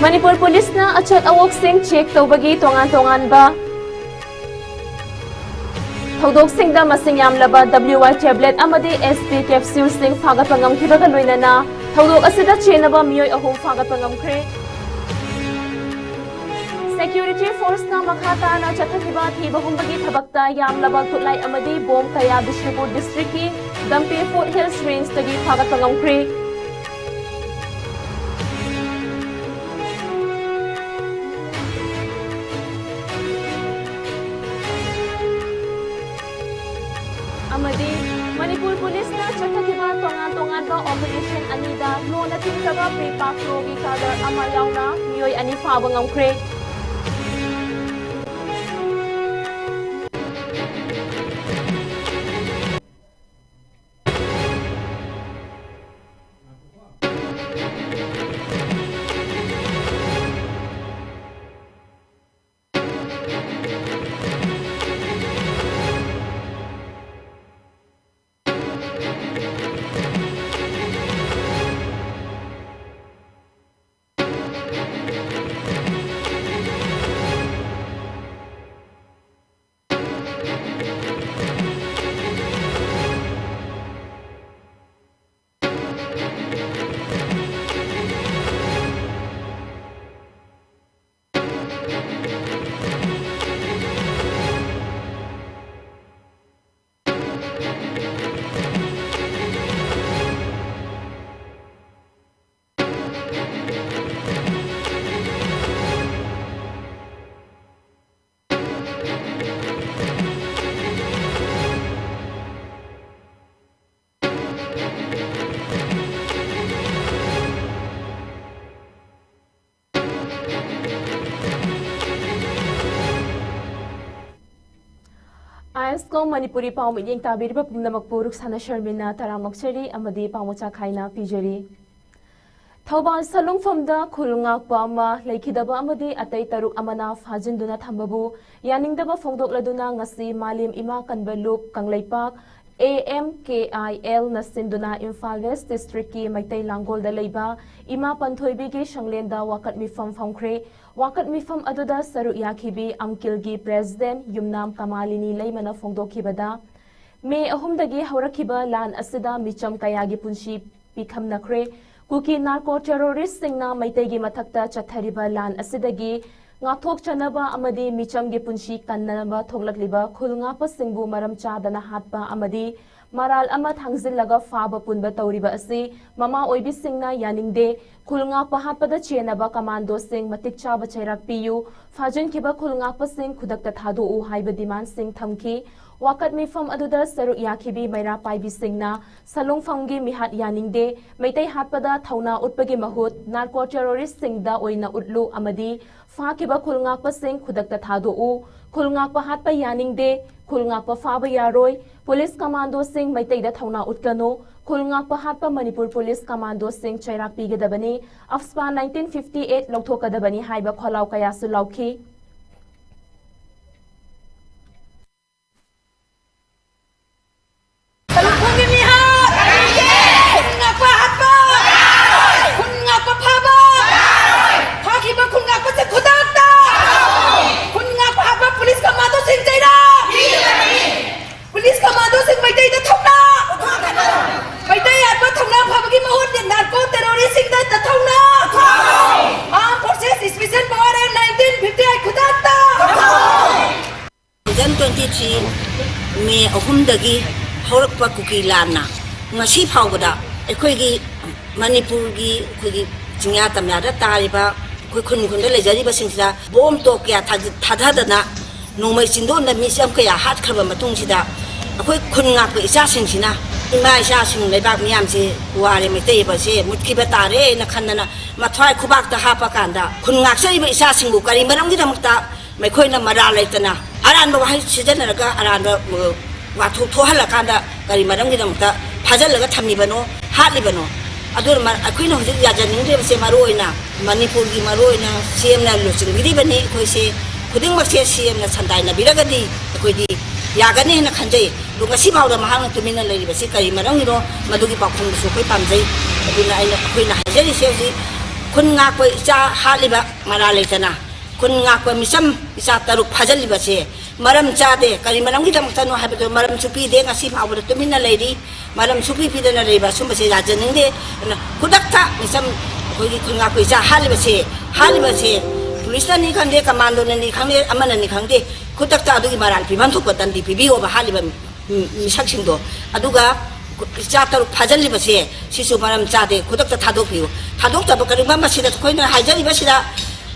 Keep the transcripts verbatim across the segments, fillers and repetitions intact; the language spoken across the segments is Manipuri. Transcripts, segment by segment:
ꯃꯅꯤꯄꯨꯔ ꯄꯨꯂꯤꯁꯅ ꯑꯆꯠ ꯑꯋꯣꯛꯁꯤꯡ ꯆꯦꯛ ꯇꯧꯕꯒꯤ ꯇꯣꯉꯥꯟ ꯇꯣꯉꯥꯟꯕ ꯊꯧꯗꯣꯛꯁꯤꯡꯗ ꯃꯁꯤꯡ ꯌꯥꯝꯂꯕ W Y tablet ꯑꯃꯗꯤ S P capsuleꯁꯤꯡ ꯐꯥꯒꯠꯄ ꯉꯝꯈꯤꯕꯒ ꯂꯣꯏꯅꯅ ꯊꯧꯗꯣꯛ ꯑꯁꯤꯗ ꯆꯦꯟꯅꯕ ꯃꯤꯑꯣꯏ ꯑꯍꯨꯝ ꯐꯥꯒꯠꯄ ꯉꯝꯈ꯭ꯔꯦ꯫ Security forceꯅ ꯃꯈꯥ ꯇꯥꯅ ꯆꯠꯊꯈꯤꯕ ꯊꯤꯕ ꯍꯨꯝꯕꯒꯤ ꯊꯕꯛꯇ ꯌꯥꯝꯂꯕ ꯈꯨꯠꯂꯥꯏ ꯑꯃꯗꯤ ꯕꯣꯝ ꯀꯌꯥ ꯕꯤꯁꯅꯨꯄꯨꯔ districtꯀꯤ ꯒꯝꯄꯤ Foothills rangeꯇꯒꯤ ꯐꯥꯒꯠꯄ ꯉꯝꯈ꯭ꯔꯦ꯫ ꯑꯃꯗꯤ ꯃꯅꯤꯄꯨꯔ ꯄꯨꯂꯤꯁꯅ ꯆꯠꯊꯈꯤꯕ ꯇꯣꯉꯥꯟ ꯇꯣꯉꯥꯟꯕ operation ꯑꯅꯤꯗ ꯂꯣꯟꯅ ꯊꯤꯡꯈ꯭ꯔꯕ ꯄꯦꯄꯥꯛ ꯀ꯭ꯔꯣꯒꯤ ꯀꯥꯗꯔ ꯑꯃ ꯌꯥꯎꯅ ꯃꯤꯑꯣꯏ ꯑꯅꯤ ꯐꯥꯕ ꯉꯝꯈ꯭ꯔꯦ꯫ ISCOM ꯃꯅꯤꯄꯨꯔꯤ ꯄꯥꯎ ꯃꯤꯠꯌꯦꯡ ꯇꯥꯕꯤꯔꯤꯕ ꯄꯨꯝꯅꯃꯛꯄꯨ ꯔꯨꯛꯁꯥꯅꯥ ꯁꯔꯃꯤꯅ ꯇꯔꯥꯝ ꯑꯣꯛꯆꯔꯤ ꯑꯃꯗꯤ ꯄꯥꯎ ꯃꯆꯥ ꯈꯥꯏꯅ ꯄꯤꯖꯔꯤ꯫ ꯊꯧꯕꯥꯜ ꯁꯂꯨꯡꯐꯝꯗ ꯈꯨꯜ ꯉꯥꯛꯄ ꯑꯃ ꯂꯩꯈꯤꯗꯕ ꯑꯃꯗꯤ ꯑꯇꯩ ꯇꯔꯨꯛ ꯑꯃꯅ ꯐꯥꯖꯤꯟꯗꯨꯅ ꯊꯝꯕꯕꯨ ꯌꯥꯅꯤꯡꯗꯕ ꯐꯣꯡꯗꯣꯛꯂꯗꯨꯅ ꯉꯁꯤ ꯃꯥꯂꯦꯝ ꯏꯃꯥ ꯀꯟꯕ ꯂꯨꯞ ꯀꯪꯂꯩꯄꯥꯛ ꯑꯦ ꯑꯦꯝ ꯀꯦ ꯑꯥꯏ ꯑꯦꯜꯅ ꯁꯤꯟꯗꯨꯅ ꯏꯝꯐꯥꯜ ꯋꯦꯁ ꯗꯤꯁꯇ꯭ꯔꯤꯛꯀꯤ ꯃꯩꯇꯩ ꯂꯥꯡꯒꯣꯜꯗ ꯂꯩꯕ ꯏꯃꯥ ꯄꯟꯊꯣꯏꯕꯤꯒꯤ ꯁꯪꯂꯦꯟꯗ ꯋꯥꯀꯠ ꯃꯤꯐꯝ ꯐꯝꯈ꯭ꯔꯦ꯫ ꯋꯥꯀꯠ ꯃꯤꯐꯝ ꯑꯗꯨꯗ ꯁꯔꯨꯛ ꯌꯥꯈꯤꯕꯤ ꯑꯝꯀꯤꯜꯒꯤ ꯄ꯭ꯔꯦꯁꯤꯗꯦꯟꯠ ꯌꯨꯝꯅꯥꯝ ꯀꯃꯥꯂꯤꯅꯤ ꯂꯩꯃꯅ ꯐꯣꯡꯗꯣꯛꯈꯤꯕꯗ, ꯃꯦ ꯑꯍꯨꯝꯗꯒꯤ ꯍꯧꯔꯛꯈꯤꯕ ꯂꯥꯟ ꯑꯁꯤꯗ ꯃꯤꯆꯝ ꯀꯌꯥꯒꯤ ꯄꯨꯟꯁꯤ ꯄꯤꯈꯝꯅꯈ꯭ꯔꯦ꯫ ꯀꯨꯀꯤ ꯅꯥꯔꯀꯣ ꯇꯦꯔꯣꯔꯤꯁꯁꯤꯡꯅ ꯃꯩꯇꯩꯒꯤ ꯃꯊꯛꯇ ꯆꯠꯊꯔꯤꯕ ꯂꯥꯟ ꯑꯁꯤꯗꯒꯤ ꯉꯥꯛꯊꯣꯛꯆꯅꯕ ꯑꯃꯗꯤ ꯃꯤꯆꯝꯒꯤ ꯄꯨꯟꯁꯤ ꯀꯟꯅꯅꯕ ꯊꯣꯛꯂꯛꯂꯤꯕ ꯈꯨꯜ ꯉꯥꯛꯄꯁꯤꯡꯕꯨ ꯃꯔꯝ ꯆꯥꯗꯅ ꯍꯥꯠꯄ ꯑꯃꯗꯤ ꯃꯔꯥꯜ ꯑꯃ ꯊꯥꯡꯖꯤꯜꯂꯒ ꯐꯥꯕ ꯄꯨꯟꯕ ꯇꯧꯔꯤꯕ ꯑꯁꯤ ꯃꯃꯥ ꯑꯣꯏꯕꯤꯁꯤꯡꯅ ꯌꯥꯅꯤꯡꯗꯦ꯫ ꯈꯨꯜ ꯉꯥꯛꯄ ꯍꯥꯠꯄꯗ ꯆꯦꯟꯅꯕ ꯀꯃꯥꯟꯗꯣꯁꯤꯡ ꯃꯇꯤꯛ ꯆꯥꯕ ꯆꯩꯔꯥꯛ ꯄꯤꯌꯨ꯫ ꯐꯥꯖꯤꯟꯈꯤꯕ ꯈꯨꯜ ꯉꯥꯛꯄꯁꯤꯡ ꯈꯨꯗꯛꯇ ꯊꯥꯗꯣꯛꯎ ꯍꯥꯏꯕ ꯗꯤꯃꯥꯟꯁꯤꯡ ꯊꯝꯈꯤ꯫ ꯋꯥꯀꯠ ꯃꯤꯐꯝ ꯑꯗꯨꯗ ꯁꯔꯨꯛ ꯌꯥꯈꯤꯕꯤ ꯃꯩꯔꯥ ꯄꯥꯏꯕꯤꯁꯤꯡꯅ ꯁꯂꯨꯡꯐꯝꯒꯤ ꯃꯤꯍꯥꯠ ꯌꯥꯅꯤꯡꯗꯦ, ꯃꯩꯇꯩ ꯍꯥꯠꯄꯗ ꯊꯧꯅꯥ ꯎꯠꯄꯒꯤ ꯃꯍꯨꯠ ꯅꯥꯔꯀꯣ ꯇꯦꯔꯣꯔꯤꯁꯁꯤꯡꯗ ꯑꯣꯏꯅ ꯎꯠꯂꯨ ꯑꯃꯗꯤ ꯐꯥꯈꯤꯕ ꯈꯨꯜ ꯉꯥꯛꯄꯁꯤꯡ ꯈꯨꯗꯛꯇ ꯊꯥꯗꯣꯛꯎ꯫ ꯈꯨꯜ ꯉꯥꯛꯄ ꯍꯥꯠꯄ ꯌꯥꯅꯤꯡꯗꯦ, ꯈꯨꯜ ꯉꯥꯛꯄ ꯐꯥꯕ ꯌꯥꯔꯣꯏ, ꯄꯨꯂꯤꯁ ꯀꯃꯥꯟꯗꯣꯁꯤꯡ ꯃꯩꯇꯩꯗ ꯊꯧꯅꯥ ꯎꯠꯀꯅꯨ, ꯈꯨꯜ ꯉꯥꯛꯄ ꯍꯥꯠꯄ ꯃꯅꯤꯄꯨꯔ ꯄꯨꯂꯤꯁ ꯀꯃꯥꯟꯗꯣꯁꯤꯡ ꯆꯩꯔꯥꯛ ꯄꯤꯒꯗꯕꯅꯤ, ꯑꯐꯁꯄꯥ ꯅꯥꯏꯟꯇꯤꯟ ꯐꯤꯐꯇꯤ ꯑꯩꯠ ꯂꯧꯊꯣꯛꯀꯗꯕꯅꯤ ꯍꯥꯏꯕ ꯈꯣꯜꯂꯥꯎ ꯀꯌꯥꯁꯨ ꯂꯥꯎꯈꯤ꯫ ꯁꯂꯨꯡꯐꯝꯒꯤ ꯃꯤꯍꯥꯠ! ꯈꯨꯟ ꯉꯥꯛꯄ ꯍꯥꯠꯄ! ꯈꯨꯟ ꯉꯥꯛꯄ ꯐꯥꯕ! ꯐꯥꯈꯤꯕ ꯈꯨꯟ ꯉꯥꯛꯄꯁꯦ ꯈꯨꯗꯛꯇ! ꯈꯨꯟ ꯉꯥꯛꯄ ꯍꯥꯠꯄ ꯄꯨꯂꯤꯁ ꯀꯃꯥꯟꯗꯣꯁꯤꯡ ꯆꯩꯔꯥ! ꯄꯨꯂꯤꯁ ꯀꯃꯥꯟꯗꯣꯁꯤꯡ ꯃꯩꯇꯩꯗ ꯊꯧꯅꯥ! ꯃꯩꯇꯩ ꯍꯥꯠꯄ ꯊꯧꯅꯥ ꯐꯕꯒꯤ ꯃꯍꯨꯠ ꯅꯥꯔꯀꯣ ꯇꯦꯔꯣꯔꯤꯁꯁꯤꯡꯗ ꯊꯧꯅꯥ! Armed Forces Special Power Act nineteen fifty eight ꯈꯨꯗꯛꯇ! Two thousand twenty three May ꯑꯍꯨꯝꯗꯒꯤ ꯍꯧꯔꯛꯄ ꯀꯨꯀꯤ ꯂꯥꯟꯅ ꯉꯁꯤ ꯐꯥꯎꯕꯗ ꯑꯩꯈꯣꯏꯒꯤ ꯃꯅꯤꯄꯨꯔꯒꯤ ꯑꯩꯈꯣꯏꯒꯤ ꯆꯤꯡꯌꯥ ꯇꯝꯌꯥꯗ ꯇꯥꯔꯤꯕ ꯑꯩꯈꯣꯏ ꯈꯨꯟ ꯈꯨꯟꯗ ꯂꯩꯖꯔꯤꯕꯁꯤꯡꯁꯤꯗ ꯕꯣꯝ ꯇꯣꯞ ꯀꯌꯥ ꯊꯥꯗ-, ꯊꯥꯗꯗꯅ ꯅꯣꯡꯃꯩ ꯆꯤꯟꯗꯣꯟꯗ ꯃꯤꯆꯝ ꯀꯌꯥ ꯍꯥꯠꯈ꯭ꯔꯕ ꯃꯇꯨꯡꯁꯤꯗ ꯑꯩꯈꯣꯏ ꯈꯨꯟ ꯉꯥꯛꯄ ꯏꯆꯥꯁꯤꯡꯁꯤꯅ ꯏꯃꯥ ꯏꯆꯥꯁꯤꯡ ꯂꯩꯕꯥꯛ ꯃꯤꯌꯥꯝꯁꯦ ꯋꯥꯔꯦ, ꯃꯩꯇꯩ ꯑꯁꯦ ꯃꯨꯠꯈꯤꯕ ꯇꯥꯔꯦꯅ ꯈꯟꯗꯅ ꯃꯊ꯭ꯋꯥꯏ ꯈꯨꯕꯥꯛꯇ ꯍꯥꯞꯄ ꯀꯥꯟꯗ ꯈꯨꯟ ꯉꯥꯛꯆꯔꯤꯕ ꯏꯆꯥꯁꯤꯡꯕꯨ ꯀꯔꯤ ꯃꯔꯝꯒꯤꯗꯃꯛꯇ ꯃꯈꯣꯏꯅ ꯃꯔꯥꯜ ꯂꯩꯇꯅ ꯑꯔꯥꯟꯕ ꯋꯥꯍꯩ ꯁꯤꯖꯤꯟꯅꯔꯒ ꯑꯔꯥꯟꯕ, ꯑ, ꯋꯥꯊꯣꯛ ꯊꯣꯛꯍꯜꯂꯀꯥꯟꯗ ꯀꯔꯤ ꯃꯔꯝꯒꯤꯗꯃꯛꯇ ꯐꯥꯖꯤꯜꯂꯒ ꯊꯝꯃꯤꯕꯅꯣ, ꯍꯥꯠꯂꯤꯕꯅꯣ? ꯑꯗꯨꯅ ꯃ-, ꯑꯩꯈꯣꯏꯅ ꯍꯧꯖꯤꯛ ꯌꯥꯖꯅꯤꯡꯗ꯭ꯔꯤꯕꯁꯦ ꯃꯔꯨ ꯑꯣꯏꯅ ꯃꯅꯤꯄꯨꯔꯒꯤ ꯃꯔꯨ ꯑꯣꯏꯅ ꯁꯤ ꯑꯦꯝꯅ ꯂꯨꯆꯤꯡꯕꯤꯔꯤꯕꯅꯤ꯫ ꯑꯩꯈꯣꯏꯁꯦ ꯈꯨꯗꯤꯡꯃꯛꯁꯦ ꯁꯤ ꯑꯦꯝꯅ ꯁꯟꯗꯥꯏꯅꯕꯤꯔꯒꯗꯤ ꯑꯩꯈꯣꯏꯗꯤ ꯌꯥꯒꯅꯤ ꯍꯥꯏꯅ ꯈꯟꯖꯩ꯫ ꯑꯗꯨ ꯉꯁꯤ ꯐꯥꯎꯗ ꯃꯍꯥꯛꯅ ꯇꯨꯃꯤꯟꯅ ꯂꯩꯔꯤꯕꯁꯤ ꯀꯔꯤ ꯃꯔꯝꯒꯤꯅꯣ? ꯃꯗꯨꯒꯤ ꯄꯥꯎꯈꯨꯝꯗꯨꯁꯨ ꯑꯩꯈꯣꯏ ꯄꯥꯝꯖꯩ꯫ ꯑꯗꯨꯅ ꯑꯩꯅ, ꯑꯩꯈꯣꯏꯅ ꯍꯥꯏꯖꯔꯤꯁꯦ ꯍꯧꯖꯤꯛ ꯈꯨꯟ ꯉꯥꯛꯄ ꯏꯆꯥ ꯍꯥꯠꯂꯤꯕ ꯃꯔꯥꯜ ꯂꯩꯇꯅ, ꯈꯨꯟ ꯉꯥꯛꯄ ꯃꯤꯆꯝ ꯏꯆꯥ ꯇꯔꯨꯛ ꯐꯥꯖꯤꯜꯂꯤꯕꯁꯦ ꯃꯔꯝ ꯆꯥꯗꯦ꯫ ꯀꯔꯤ ꯃꯔꯝꯒꯤꯗꯃꯛꯇꯅꯣ ꯍꯥꯏꯕꯗꯨ ꯃꯔꯝꯁꯨ ꯄꯤꯗꯦ꯫ ꯉꯁꯤ ꯐꯥꯎꯕꯗ ꯇꯨꯃꯤꯟꯅ ꯂꯩꯔꯤ꯫ ꯃꯔꯝ ꯁꯨꯄꯤ ꯄꯤꯗꯅ ꯂꯩꯕ ꯁꯨꯝꯕꯁꯦ ꯌꯥꯖꯅꯤꯡꯗꯦ꯫ ꯑꯗꯨꯅ ꯈꯨꯗꯛꯇ ꯃꯤꯆꯝ ꯑꯩꯈꯣꯏꯒꯤ ꯈꯨꯟ ꯉꯥꯛꯄ ꯏꯆꯥ ꯍꯥꯠꯂꯤꯕꯁꯦ, ꯍꯥꯠꯂꯤꯕꯁꯦ ꯄꯨꯂꯤꯁꯅꯅꯤ ꯈꯪꯗꯦ, ꯀꯃꯥꯟꯗꯣꯅꯅꯤ ꯈꯪꯗꯦ, ꯑꯃꯅꯅꯤ ꯈꯪꯗꯦ, ꯈꯨꯗꯛꯇ ꯑꯗꯨꯒꯤ ꯃꯔꯥꯜ ꯄꯤꯐꯝ ꯊꯣꯛꯄ ꯗꯟꯗꯤ ꯄꯤꯕꯤꯌꯣꯕ ꯍꯥꯠꯂꯤꯕ ꯃꯤ-, ꯃꯤꯁꯛꯁꯤꯡꯗꯣ꯫ ꯑꯗꯨꯒ ꯏꯆꯥ ꯇꯔꯨꯛ ꯐꯥꯖꯤꯜꯂꯤꯕꯁꯦ ꯁꯤꯁꯨ ꯃꯔꯝ ꯆꯥꯗꯦ, ꯈꯨꯗꯛꯇ ꯊꯥꯗꯣꯛꯄꯤꯌꯨ꯫ ꯊꯥꯗꯣꯛꯇꯕ ꯀꯔꯤꯒꯨꯝꯕ ꯃꯁꯤꯗ ꯑꯩꯈꯣꯏꯅ ꯍꯥꯏꯖꯔꯤꯕꯁꯤꯗ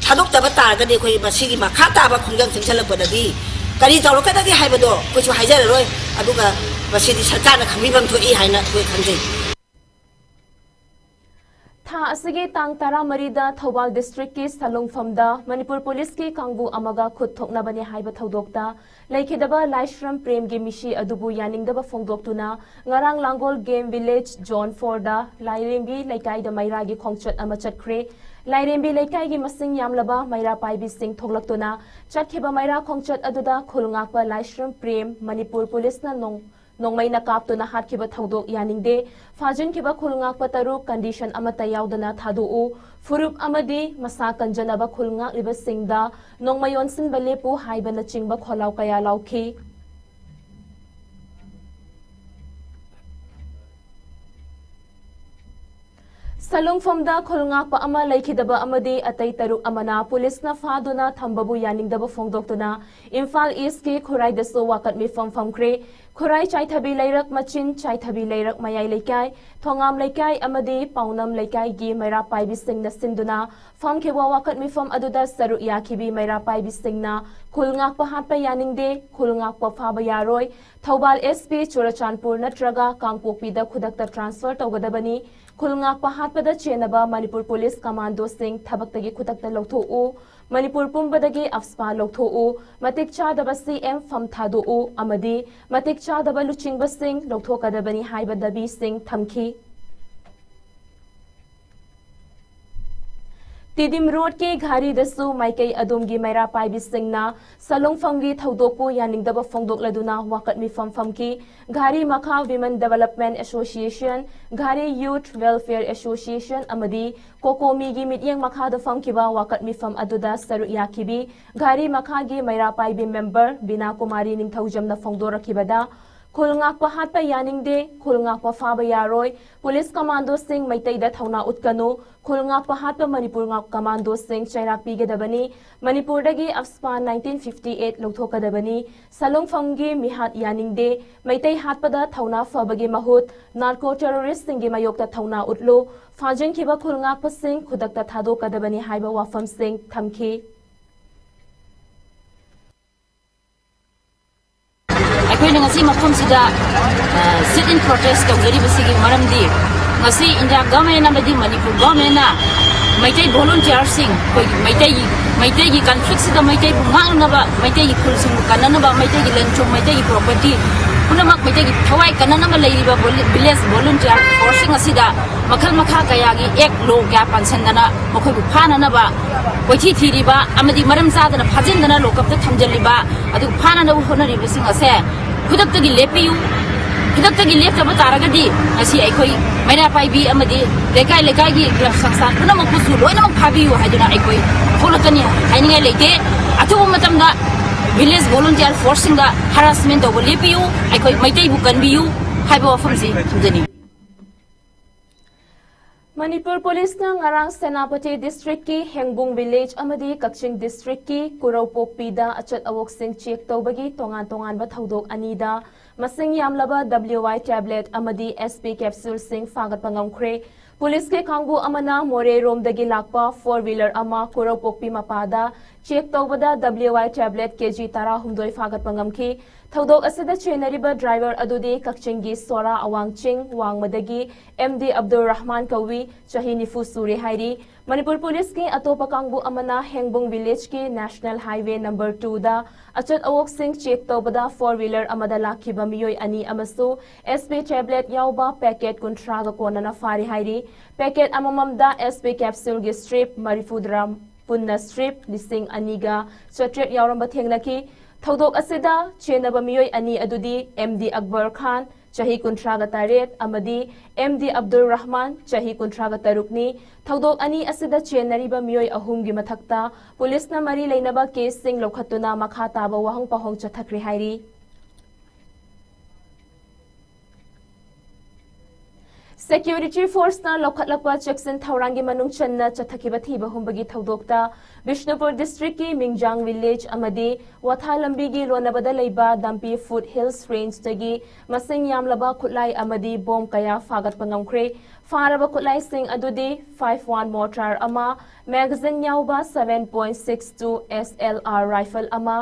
ꯊꯥꯗꯣꯛꯇꯕ ꯇꯥꯔꯒꯗꯤ ꯑꯩꯈꯣꯏ ꯃꯁꯤꯒꯤ ꯃꯈꯥ ꯇꯥꯕ ꯈꯣꯡꯖꯪ ꯆꯪꯁꯤꯜꯂꯛꯄꯗꯗꯤ ꯀꯔꯤ ꯇꯧꯔꯛꯀꯗꯒꯦ ꯍꯥꯏꯕꯗꯣ ꯑꯩꯈꯣꯏꯁꯨ ꯍꯥꯏꯖꯔꯔꯣꯏ꯫ ꯑꯗꯨꯒ ꯃꯁꯤꯗꯤ ꯁꯔꯀꯥꯔꯅ ꯈꯪꯕꯤꯐꯝ ꯊꯣꯛꯏ ꯍꯥꯏꯅ ꯑꯩꯈꯣꯏ ꯈꯟꯖꯩ꯫ ꯊꯥ ꯑꯁꯤꯒꯤ ꯇꯥꯡ ꯇꯔꯥꯃꯔꯤꯗ ꯊꯧꯕꯥꯜ ꯗꯤꯁꯇ꯭ꯔꯤꯛꯀꯤ ꯁꯂꯨꯡꯐꯝꯗ ꯃꯅꯤꯄꯨꯔ ꯄꯨꯂꯤꯁꯀꯤ ꯀꯥꯡꯕꯨ ꯑꯃꯒ ꯈꯨꯠ ꯊꯣꯛꯅꯕꯅꯤ ꯍꯥꯏꯕ ꯊꯧꯗꯣꯛꯇ ꯂꯩꯈꯤꯗꯕ ꯂꯥꯏꯁ꯭ꯔꯝ ꯄ꯭ꯔꯦꯝꯒꯤ ꯃꯤꯁꯤ ꯑꯗꯨꯕꯨ ꯌꯥꯅꯤꯡꯗꯕ ꯐꯣꯡꯗꯣꯛꯇꯨꯅ ꯉꯔꯥꯡ ꯂꯥꯡꯒꯣꯜ ꯒꯦꯝ ꯚꯤꯂꯦꯖ ꯖꯣꯟ ꯐꯣꯔꯗ ꯂꯥꯏꯔꯦꯝꯕꯤ ꯂꯩꯀꯥꯏꯗ ꯃꯩꯔꯥꯒꯤ ꯈꯣꯡꯆꯠ ꯑꯃ ꯆꯠꯈ꯭ꯔꯦ꯫ ꯂꯥꯏꯔꯦꯝꯕꯤ ꯂꯩꯀꯥꯏꯒꯤ ꯃꯁꯤꯡ ꯌꯥꯝꯂꯕ ꯃꯩꯔꯥ ꯄꯥꯏꯕꯤꯁꯤꯡ ꯊꯣꯛꯂꯛꯇꯨꯅ ꯆꯠꯈꯤꯕ ꯃꯩꯔꯥ ꯈꯣꯡꯆꯠ ꯑꯗꯨꯗ ꯈꯨꯜ ꯉꯥꯛꯄ ꯂꯥꯏꯁ꯭ꯔꯝ ꯄ꯭ꯔꯦꯝ ꯃꯅꯤꯄꯨꯔ ꯄꯨꯂꯤꯁꯅ ꯅꯣꯡ-, ꯅꯣꯡꯃꯩꯅ ꯀꯥꯞꯇꯨꯅ ꯍꯥꯠꯈꯤꯕ ꯊꯧꯗꯣꯛ ꯌꯥꯅꯤꯡꯗꯦ꯫ ꯐꯥꯖꯤꯟꯈꯤꯕ ꯈꯨꯜ ꯉꯥꯛꯄ ꯇꯔꯨꯛ ꯀꯟꯗꯤꯁꯟ ꯑꯃꯠꯇ ꯌꯥꯎꯗꯅ ꯊꯥꯗꯣꯛꯎ꯫ ꯐꯨꯔꯨꯞ ꯑꯃꯗꯤ ꯃꯁꯥ ꯀꯟꯖꯅꯕ ꯈꯨꯜ ꯉꯥꯛꯂꯤꯕꯁꯤꯡꯗ ꯅꯣꯡꯃꯩ ꯑꯣꯟꯁꯤꯟꯕ ꯂꯦꯞꯄꯨ ꯍꯥꯏꯕꯅꯆꯤꯡꯕ ꯈꯣꯜꯂꯥꯎ ꯀꯌꯥ ꯂꯥꯎꯈꯤ꯫ ꯁꯂꯨꯡꯐꯝꯗ ꯈꯨꯜ ꯉꯥꯛꯄ ꯑꯃ ꯂꯩꯈꯤꯗꯕ ꯑꯃꯗꯤ ꯑꯇꯩ ꯇꯔꯨꯛ ꯑꯃꯅ ꯄꯨꯂꯤꯁꯅ ꯐꯥꯗꯨꯅ ꯊꯝꯕꯕꯨ ꯌꯥꯅꯤꯡꯗꯕ ꯐꯣꯡꯗꯣꯛꯇꯨꯅ ꯏꯝꯐꯥꯜ ꯏꯁꯀꯤ ꯈꯨꯔꯥꯏꯗꯁꯨ ꯋꯥꯀꯠ ꯃꯤꯐꯝ ꯐꯝꯈ꯭ꯔꯦ꯫ ꯈꯨꯔꯥꯏ ꯆꯥꯏꯊꯕꯤ ꯂꯩꯔꯛ ꯃꯆꯤꯟ, ꯆꯥꯏꯊꯕꯤ ꯂꯩꯔꯛ ꯃꯌꯥꯏ ꯂꯩꯀꯥꯏ, ꯊꯣꯉꯥꯝ ꯂꯩꯀꯥꯏ ꯑꯃꯗꯤ ꯄꯥꯎꯅꯝ ꯂꯩꯀꯥꯏꯒꯤ ꯃꯩꯔꯥ ꯄꯥꯏꯕꯤꯁꯤꯡꯅ ꯁꯤꯟꯗꯨꯅ ꯐꯝꯈꯤꯕ ꯋꯥꯀꯠ ꯃꯤꯐꯝ ꯑꯗꯨꯗ ꯁꯔꯨꯛ ꯌꯥꯈꯤꯕꯤ ꯃꯩꯔꯥ ꯄꯥꯏꯕꯤꯁꯤꯡꯅ ꯈꯨꯜ ꯉꯥꯛꯄ ꯍꯥꯠꯄ ꯌꯥꯅꯤꯡꯗꯦ, ꯈꯨꯜ ꯉꯥꯛꯄ ꯐꯥꯕ ꯌꯥꯔꯣꯏ, ꯊꯧꯕꯥꯜ ꯑꯦꯁ ꯄꯤ ꯆꯨꯔꯆꯥꯟꯄꯨꯔ ꯅꯠꯇ꯭ꯔꯒ ꯀꯥꯡꯄꯣꯛꯄꯤꯗ ꯈꯨꯗꯛꯇ ꯇ꯭ꯔꯥꯟꯁꯐꯔ ꯇꯧꯒꯗꯕꯅꯤ, ꯈꯨꯜ ꯉꯥꯛꯄ ꯍꯥꯠꯄꯗ ꯆꯦꯟꯅꯕ ꯃꯅꯤꯄꯨꯔ ꯄꯨꯂꯤꯁ ꯀꯃꯥꯟꯗꯣꯁꯤꯡ ꯊꯕꯛꯇꯒꯤ ꯈꯨꯗꯛꯇ ꯂꯧꯊꯣꯛꯎ, ꯃꯅꯤꯄꯨꯔ ꯄꯨꯝꯕꯗꯒꯤ ꯑꯐꯁꯄꯥ ꯂꯧꯊꯣꯛꯎ, ꯃꯇꯤꯛ ꯆꯥꯗꯕ ꯁꯤ ꯑꯦꯝ ꯐꯝ ꯊꯥꯗꯣꯛꯎ ꯑꯃꯗꯤ ꯃꯇꯤꯛ ꯆꯥꯗꯕ ꯂꯨꯆꯤꯡꯕꯁꯤꯡ ꯂꯧꯊꯣꯛꯀꯗꯕꯅꯤ ꯍꯥꯏꯕ ꯗꯥꯕꯤꯁꯤꯡ ꯊꯝꯈꯤ꯫ ꯇꯤꯗꯤꯝ ꯔꯣꯗꯀꯤ ꯘꯥꯔꯤꯗꯁꯨ ꯃꯥꯏꯀꯩ ꯑꯗꯣꯝꯒꯤ ꯃꯩꯔꯥ ꯄꯥꯏꯕꯤꯁꯤꯡꯅ ꯁꯂꯨꯡꯐꯝꯒꯤ ꯊꯧꯗꯣꯛꯄꯨ ꯌꯥꯅꯤꯡꯗꯕ ꯐꯣꯡꯗꯣꯛꯂꯗꯨꯅ ꯋꯥꯀꯠ ꯃꯤꯐꯝ ꯐꯝꯈꯤ꯫ ꯘꯥꯔꯤ ꯃꯈꯥ Women Development Association, ꯘꯥꯔꯤ Youth Welfare Association ꯑꯃꯗꯤ ꯀꯣꯀꯣꯃꯤꯒꯤ ꯃꯤꯠꯌꯦꯡ ꯃꯈꯥꯗ ꯐꯝꯈꯤꯕ ꯋꯥꯀꯠ ꯃꯤꯐꯝ ꯑꯗꯨꯗ ꯁꯔꯨꯛ ꯌꯥꯈꯤꯕꯤ ꯘꯥꯔꯤ ꯃꯈꯥꯒꯤ ꯃꯩꯔꯥ ꯄꯥꯏꯕꯤ ꯃꯦꯝꯕꯔ ꯕꯤꯅꯥ ꯀꯨꯃꯥꯔꯤ ꯅꯤꯡꯊꯧꯖꯝꯅ ꯐꯣꯡꯗꯣꯔꯛꯈꯤꯕꯗ, ꯈꯨꯜ ꯉꯥꯛꯄ ꯍꯥꯠꯄ ꯌꯥꯅꯤꯡꯗꯦ, ꯈꯨꯜ ꯉꯥꯛꯄ ꯐꯥꯕ ꯌꯥꯔꯣꯏ, ꯄꯨꯂꯤꯁ ꯀꯃꯥꯟꯗꯣꯁꯤꯡ ꯃꯩꯇꯩꯗ ꯊꯧꯅꯥ ꯎꯠꯀꯅꯨ, ꯈꯨꯜ ꯉꯥꯛꯄ ꯍꯥꯠꯄ ꯃꯅꯤꯄꯨꯔ ꯉꯥꯛ ꯀꯃꯥꯟꯗꯣꯁꯤꯡ ꯆꯩꯔꯥꯛ ꯄꯤꯒꯗꯕꯅꯤ, ꯃꯅꯤꯄꯨꯔꯗꯒꯤ ꯑꯐꯁꯄꯥ nineteen fifty eight ꯂꯧꯊꯣꯛꯀꯗꯕꯅꯤ, ꯁꯂꯨꯡꯐꯝꯒꯤ ꯃꯤꯍꯥꯠ ꯌꯥꯅꯤꯡꯗꯦ, ꯃꯩꯇꯩ ꯍꯥꯠꯄꯗ ꯊꯧꯅꯥ ꯐꯕꯒꯤ ꯃꯍꯨꯠ ꯅꯥꯔꯀꯣ ꯇꯦꯔꯣꯔꯤꯁ꯭ꯠꯁꯤꯡꯒꯤ ꯃꯥꯌꯣꯛꯇ ꯊꯧꯅꯥ ꯎꯠꯂꯨ, ꯐꯥꯖꯤꯟꯈꯤꯕ ꯈꯨꯜ ꯉꯥꯛꯄꯁꯤꯡ ꯈꯨꯗꯛꯇ ꯊꯥꯗꯣꯛꯀꯗꯕꯅꯤ ꯍꯥꯏꯕ ꯋꯥꯐꯝꯁꯤꯡ ꯊꯝꯈꯤ꯫ ꯑꯩꯈꯣꯏꯅ ꯉꯁꯤ ꯃꯐꯝꯁꯤꯗ, ꯑ, sit in protest ꯇꯧꯖꯔꯤꯕꯁꯤꯒꯤ ꯃꯔꯝꯗꯤ ꯉꯁꯤ ꯏꯟꯗꯤꯌꯥ ꯒꯚꯔꯟꯃꯦꯟꯠ ꯑꯃꯗꯤ ꯃꯅꯤꯄꯨꯔ ꯒꯚꯔꯟꯃꯦꯟꯠꯅ ꯃꯩꯇꯩ ꯚꯣꯂꯨꯟꯇꯤꯌꯔꯁꯤꯡ, ꯑꯩꯈꯣꯏꯒꯤ ꯃꯩꯇꯩꯒꯤ, ꯃꯩꯇꯩꯒꯤ ꯀꯟꯐ꯭ꯂꯤꯛꯁꯤꯗ ꯃꯩꯇꯩꯕꯨ ꯉꯥꯛꯅꯅꯕ, ꯃꯩꯇꯩꯒꯤ ꯈꯨꯜꯁꯤꯡꯕꯨ ꯀꯟꯅꯅꯕ, ꯃꯩꯇꯩꯒꯤ ꯂꯟ ꯊꯨꯝ, ꯃꯩꯇꯩꯒꯤ ꯄ꯭ꯔꯣꯄꯔꯇꯤ ꯄꯨꯝꯅꯃꯛ ꯃꯩꯇꯩꯒꯤ ꯊꯋꯥꯏ ꯀꯟꯅꯅꯕ ꯂꯩꯔꯤꯕ ꯚꯣꯂꯨ-, ꯚꯤꯂꯦꯖ ꯚꯣꯂꯨꯟꯇꯤꯌꯔ ꯐꯣꯔꯁꯁꯤꯡ ꯑꯁꯤꯗ ꯃꯈꯜ ꯃꯈꯥ ꯀꯌꯥꯒꯤ ꯑꯦꯛ ꯂꯣ ꯀꯌꯥ ꯄꯥꯟꯁꯤꯟꯗꯅ ꯃꯈꯣꯏꯕꯨ ꯐꯥꯅꯅꯕ ꯀꯣꯏꯊꯤ ꯊꯤꯔꯤꯕ ꯑꯃꯗꯤ ꯃꯔꯝ ꯆꯥꯗꯅ ꯐꯥꯖꯤꯟꯗꯅ ꯂꯣꯀꯞꯇ ꯊꯝꯖꯤꯜꯂꯤꯕ, ꯑꯗꯨꯒ ꯐꯥꯅꯅꯕ ꯍꯣꯠꯅꯔꯤꯕꯁꯤꯡ ꯑꯁꯦ ꯈꯨꯗꯛꯇꯒꯤ ꯂꯦꯞꯄꯤꯌꯨ꯫ ꯈꯨꯗꯛꯇꯒꯤ ꯂꯦꯞꯇꯕ ꯇꯥꯔꯒꯗꯤ ꯉꯁꯤ ꯑꯩꯈꯣꯏ ꯃꯩꯔꯥ ꯄꯥꯏꯕꯤ ꯑꯃꯗꯤ ꯂꯩꯀꯥꯏ ꯂꯩꯀꯥꯏꯒꯤ ꯀ꯭ꯂꯕ ꯁꯪꯁꯊꯥꯟ ꯄꯨꯝꯅꯃꯛꯄꯨꯁꯨ ꯂꯣꯏꯅꯃꯛ ꯐꯥꯕꯤꯌꯨ ꯍꯥꯏꯗꯨꯅ ꯑꯩꯈꯣꯏ ꯊꯣꯛꯂꯛꯀꯅꯤ ꯍꯥꯏꯅꯤꯡꯉꯥꯏ ꯂꯩꯇꯦ꯫ ꯑꯊꯨꯕ ꯃꯇꯝꯗ ꯚꯤꯂꯦꯖ ꯚꯣꯂꯨꯟꯇꯤꯌꯔ ꯐꯣꯔꯁꯁꯤꯡꯗ ꯍꯔꯥꯁꯃꯦꯟ ꯇꯧꯕ ꯂꯦꯞꯄꯤꯌꯨ, ꯑꯩꯈꯣꯏ ꯃꯩꯇꯩꯕꯨ ꯀꯟꯕꯤꯌꯨ ꯍꯥꯏꯕ ꯋꯥꯐꯝꯁꯤ ꯊꯝꯖꯅꯤꯡꯏ꯫ ꯃꯅꯤꯄꯨꯔ ꯄꯨꯂꯤꯁꯅ ꯉꯔꯥꯡ ꯁꯦꯅꯥꯄꯇꯤ ꯗꯤꯁꯇ꯭ꯔꯤꯛꯀꯤ ꯍꯦꯡꯕꯨꯡ ꯚꯤꯂꯦꯖ ꯑꯃꯗꯤ ꯀꯛꯆꯤꯡ ꯗꯤꯁꯇ꯭ꯔꯤꯛꯀꯤ ꯀꯨꯔꯧꯄꯣꯛꯄꯤꯗ ꯑꯆꯠ ꯑꯋꯣꯛꯁꯤꯡ ꯆꯦꯛ ꯇꯧꯕꯒꯤ ꯇꯣꯉꯥꯟ ꯇꯣꯉꯥꯟꯕ ꯊꯧꯗꯣꯛ ꯑꯅꯤꯗ ꯃꯁꯤꯡ ꯌꯥꯝꯂꯕ W I tablet ꯑꯃꯗꯤ S P capsuleꯁꯤꯡ ꯐꯥꯒꯠꯄ ꯉꯝꯈ꯭ꯔꯦ꯫ ꯄꯨꯂꯤꯁꯀꯤ ꯀꯥꯡꯕꯨ ꯑꯃꯅ ꯃꯣꯔꯦꯔꯣꯝꯗꯒꯤ ꯂꯥꯛꯄ four wheeler ꯑꯃ ꯀꯨꯔꯧꯄꯣꯛꯄꯤ ꯃꯄꯥꯗ ꯆꯦꯛ ꯇꯧꯕꯗ W I tablet K G ꯇꯔꯥꯍꯨꯝꯗꯣꯏ ꯐꯥꯒꯠꯄ ꯉꯝꯈꯤ꯫ ꯊꯧꯗꯣꯛ ꯑꯁꯤꯗ ꯆꯦꯟꯅꯔꯤꯕ ꯗ꯭ꯔꯥꯏꯚꯔ ꯑꯗꯨꯗꯤ ꯀꯛꯆꯤꯡꯒꯤ ꯁꯣꯔꯥ ꯑꯋꯥꯡꯆꯤꯡ ꯋꯥꯡꯃꯗꯒꯤ M D ꯑꯕꯗꯨꯜ ꯔꯍꯃꯥꯟ ꯀꯧꯏ, ꯆꯍꯤ ꯅꯤꯐꯨ ꯁꯨꯔꯦ ꯍꯥꯏꯔꯤ꯫ ꯃꯅꯤꯄꯨꯔ ꯄꯨꯂꯤꯁꯀꯤ ꯑꯇꯣꯞꯄ ꯀꯥꯡꯕꯨ ꯑꯃꯅ ꯍꯦꯡꯕꯨꯡ ꯚꯤꯂꯦꯖꯀꯤ ꯅꯦꯁꯅꯦꯜ ꯍꯥꯏꯋꯦ ꯅꯝꯕꯔ ꯇꯨꯗ ꯑꯆꯠ ꯑꯋꯣꯛꯁꯤꯡ ꯆꯦꯛ ꯇꯧꯕꯗ ꯐꯣꯔ ꯋꯤꯂꯔ ꯑꯃꯗ ꯂꯥꯛꯈꯤꯕ ꯃꯤꯑꯣꯏ ꯑꯅꯤ ꯑꯃꯁꯨ ꯑꯦꯁ ꯄꯤ ꯇꯦꯕ꯭ꯂꯦꯠ ꯌꯥꯎꯕ ꯄꯦꯀꯦꯠ ꯀꯨꯟꯊ꯭ꯔꯥꯒ ꯀꯣꯟꯅꯅ ꯐꯥꯔꯤ ꯍꯥꯏꯔꯤ꯫ ꯄꯦꯀꯦꯠ ꯑꯃꯃꯝꯗ ꯑꯦꯁ ꯄꯤ ꯀꯦꯞꯁꯨꯜꯒꯤ ꯁ꯭ꯇ꯭ꯔꯤꯞ ꯃꯔꯤꯐꯨꯇꯔꯥ, ꯄꯨꯟꯅ ꯁ꯭ꯇ꯭ꯔꯤꯞ ꯂꯤꯁꯤꯡ ꯑꯅꯤꯒ ꯆꯥꯇ꯭ꯔꯦꯠ ꯌꯥꯎꯔꯝꯕ ꯊꯦꯡꯅꯈꯤ꯫ ꯊꯧꯗꯣꯛ ꯑꯁꯤꯗ ꯆꯦꯟꯅꯕ ꯃꯤꯑꯣꯏ ꯑꯅꯤ ꯑꯗꯨꯗꯤ ꯑꯦꯝ ꯗꯤ ꯑꯛꯕꯔ ꯈꯥꯟ, ꯆꯍꯤ ꯀꯨꯟꯊ꯭ꯔꯥꯒ ꯇꯔꯦꯠ, ꯑꯃꯗꯤ ꯑꯦꯝ ꯗꯤ ꯑꯕꯗꯨꯜ ꯔꯍꯃꯥꯟ, ꯆꯍꯤ ꯀꯨꯟꯊ꯭ꯔꯥꯒ ꯇꯔꯨꯛꯅꯤ꯫ ꯊꯧꯗꯣꯛ ꯑꯅꯤ ꯑꯁꯤꯗ ꯆꯦꯟꯅꯔꯤꯕ ꯃꯤꯑꯣꯏ ꯑꯍꯨꯝꯒꯤ ꯃꯊꯛꯇ ꯄꯨꯂꯤꯁꯅ ꯃꯔꯤ ꯂꯩꯅꯕ ꯀꯦꯁꯁꯤꯡ ꯂꯧꯈꯠꯇꯨꯅ ꯃꯈꯥ ꯇꯥꯕ ꯋꯥꯍꯪ ꯄꯥꯎꯍꯪ ꯆꯠꯊꯈ꯭ꯔꯦ ꯍꯥꯏꯔꯤ꯫ ꯁꯦꯀ꯭ꯌꯨꯔꯤꯇꯤ ꯐꯣꯔꯁꯅ ꯂꯧꯈꯠꯂꯛꯄ ꯆꯦꯛꯁꯤꯟ ꯊꯧꯔꯥꯡꯒꯤ ꯃꯅꯨꯡ ꯆꯟꯅ ꯆꯠꯊꯈꯤꯕ ꯊꯤꯕ ꯍꯨꯝꯕꯒꯤ ꯊꯧꯗꯣꯛꯇ ꯕꯤꯁꯅꯨꯄꯨꯔ ꯗꯤꯁꯇ꯭ꯔꯤꯛꯀꯤ ꯃꯤꯡꯖꯥꯡ ꯚꯤꯂꯦꯖ ꯑꯃꯗꯤ ꯋꯥꯊꯥ ꯂꯝꯕꯤꯒꯤ ꯂꯣꯟꯅꯕꯗ ꯂꯩꯕ ꯗꯝꯄꯤ ꯐꯨꯠ ꯍꯤꯜꯁ ꯔꯦꯟꯖꯇꯒꯤ ꯃꯁꯤꯡ ꯌꯥꯝꯂꯕ ꯈꯨꯠꯂꯥꯏ ꯑꯃꯗꯤ ꯕꯣꯝ ꯀꯌꯥ ꯐꯥꯒꯠꯄ ꯉꯝꯈ꯭ꯔꯦ꯫ ꯐꯥꯔꯕ ꯈꯨꯠꯂꯥꯏꯁꯤꯡ ꯑꯗꯨꯗꯤ ꯐꯥꯏꯚ ꯋꯥꯟ ꯃꯣꯔꯇꯥꯔ ꯑꯃ, ꯃꯦꯒꯥꯖꯤꯟ ꯌꯥꯎꯕ seven point six two S L R rifle ꯑꯃ,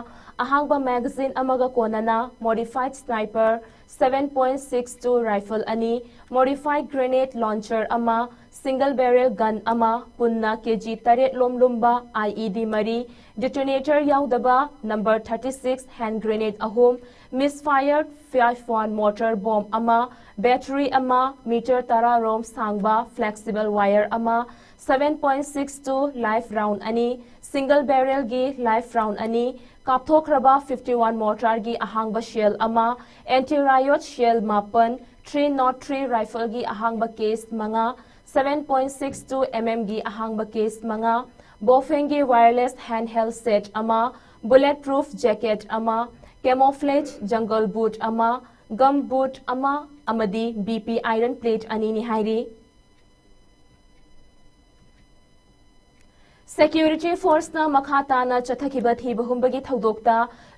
ꯑꯍꯥꯡꯕ ꯃꯦꯒꯥꯖꯤꯟ ꯑꯃꯒ ꯀꯣꯟꯅꯅ modified sniper seven point six two rifle ꯑꯅꯤ, ꯃꯣꯗꯤꯐꯥꯏꯗ ꯒ꯭ꯔꯦꯅꯦꯗ ꯂꯣꯟꯆꯔ ꯑꯃ, ꯁꯤꯡꯒꯜ ꯕꯦꯔꯦꯜ ꯒꯟ ꯑꯃ, ꯄꯨꯟꯅ ꯀꯦꯖꯤ ꯇꯔꯦꯠ ꯂꯣꯝ ꯂꯨꯝꯕ ꯑꯥꯏ ꯏ ꯗꯤ ꯃꯔꯤ, ꯗꯤꯇꯣꯅꯦꯇꯔ ꯌꯥꯎꯗꯕ ꯅꯝꯕꯔ ꯊꯥꯔꯇꯤ ꯁꯤꯛꯁ ꯍꯦꯟꯗ ꯒ꯭ꯔꯦꯅꯦꯗ ꯑꯍꯨꯝ, ꯃꯤꯁꯐꯥꯌꯔ ꯐꯥꯏꯚ ꯋꯥꯟ ꯃꯣꯔꯇꯥꯔ ꯕꯣꯝ ꯑꯃ, ꯕꯦꯇꯔꯤ ꯑꯃ, ꯃꯤꯇꯔ ꯇꯔꯥ ꯔꯣꯝ ꯁꯥꯡꯕ ꯐ꯭ꯂꯦꯛꯁꯤꯕꯜ ꯋꯥꯌꯔ ꯑꯃ, seven point six two life round ꯑꯅꯤ, ꯁꯤꯡꯒꯜ ꯕꯦꯔꯦꯜꯒꯤ ꯂꯥꯏꯐ ꯔꯥꯎꯟ ꯑꯅꯤ, ꯀꯥꯞꯊꯣꯛꯈ꯭ꯔꯕ ꯐꯤꯐꯇꯤ ꯋꯥꯟ ꯃꯣꯔꯇꯥꯔꯒꯤ ꯑꯍꯥꯡꯕ ꯁꯦꯜ ꯑꯃ, ꯑꯦꯟꯇꯤ ꯔꯥꯌꯣꯠ ꯁꯦꯜ ꯃꯥꯄꯟ, ꯊ꯭ꯔꯤ ꯅꯣꯠ ꯊ꯭ꯔꯤ ꯔꯥꯏꯐꯜꯒꯤ ꯑꯍꯥꯡꯕ ꯀꯦꯁ ꯃꯉꯥ, seven point six two M ꯑꯦꯝꯒꯤ ꯑꯍꯥꯡꯕ ꯀꯦꯁ ꯃꯉꯥ, ꯕꯣꯐꯦꯡꯒꯤ ꯋꯥꯌꯔꯂꯦꯁ ꯍꯦꯟꯗ ꯍꯦꯜꯗ ꯁꯦꯠ ꯑꯃ, ꯕꯨꯂꯦꯠ ꯄ꯭ꯔꯨꯐ ꯖꯦꯀꯦꯠ ꯑꯃ, ꯀꯦꯃꯣꯐ꯭ꯂꯦꯖ ꯖꯪꯒꯜ ꯕꯨꯠ ꯑꯃ, ꯒꯝ ꯕꯨꯠ ꯑꯃ ꯑꯃꯗꯤ ꯕꯤ ꯄꯤ ꯑꯥꯏꯔꯟ ꯄ꯭ꯂꯦꯠ ꯑꯅꯤꯅꯤ ꯍꯥꯏꯔꯤ꯫ ꯁꯦꯀ꯭ꯌꯨꯔꯤꯇꯤ ꯐꯣꯔꯁꯅ ꯃꯈꯥ ꯇꯥꯅ ꯆꯠꯊꯈꯤꯕ ꯊꯤꯕ ꯍꯨꯝꯕꯒꯤ ꯊꯧꯗꯣꯛꯇ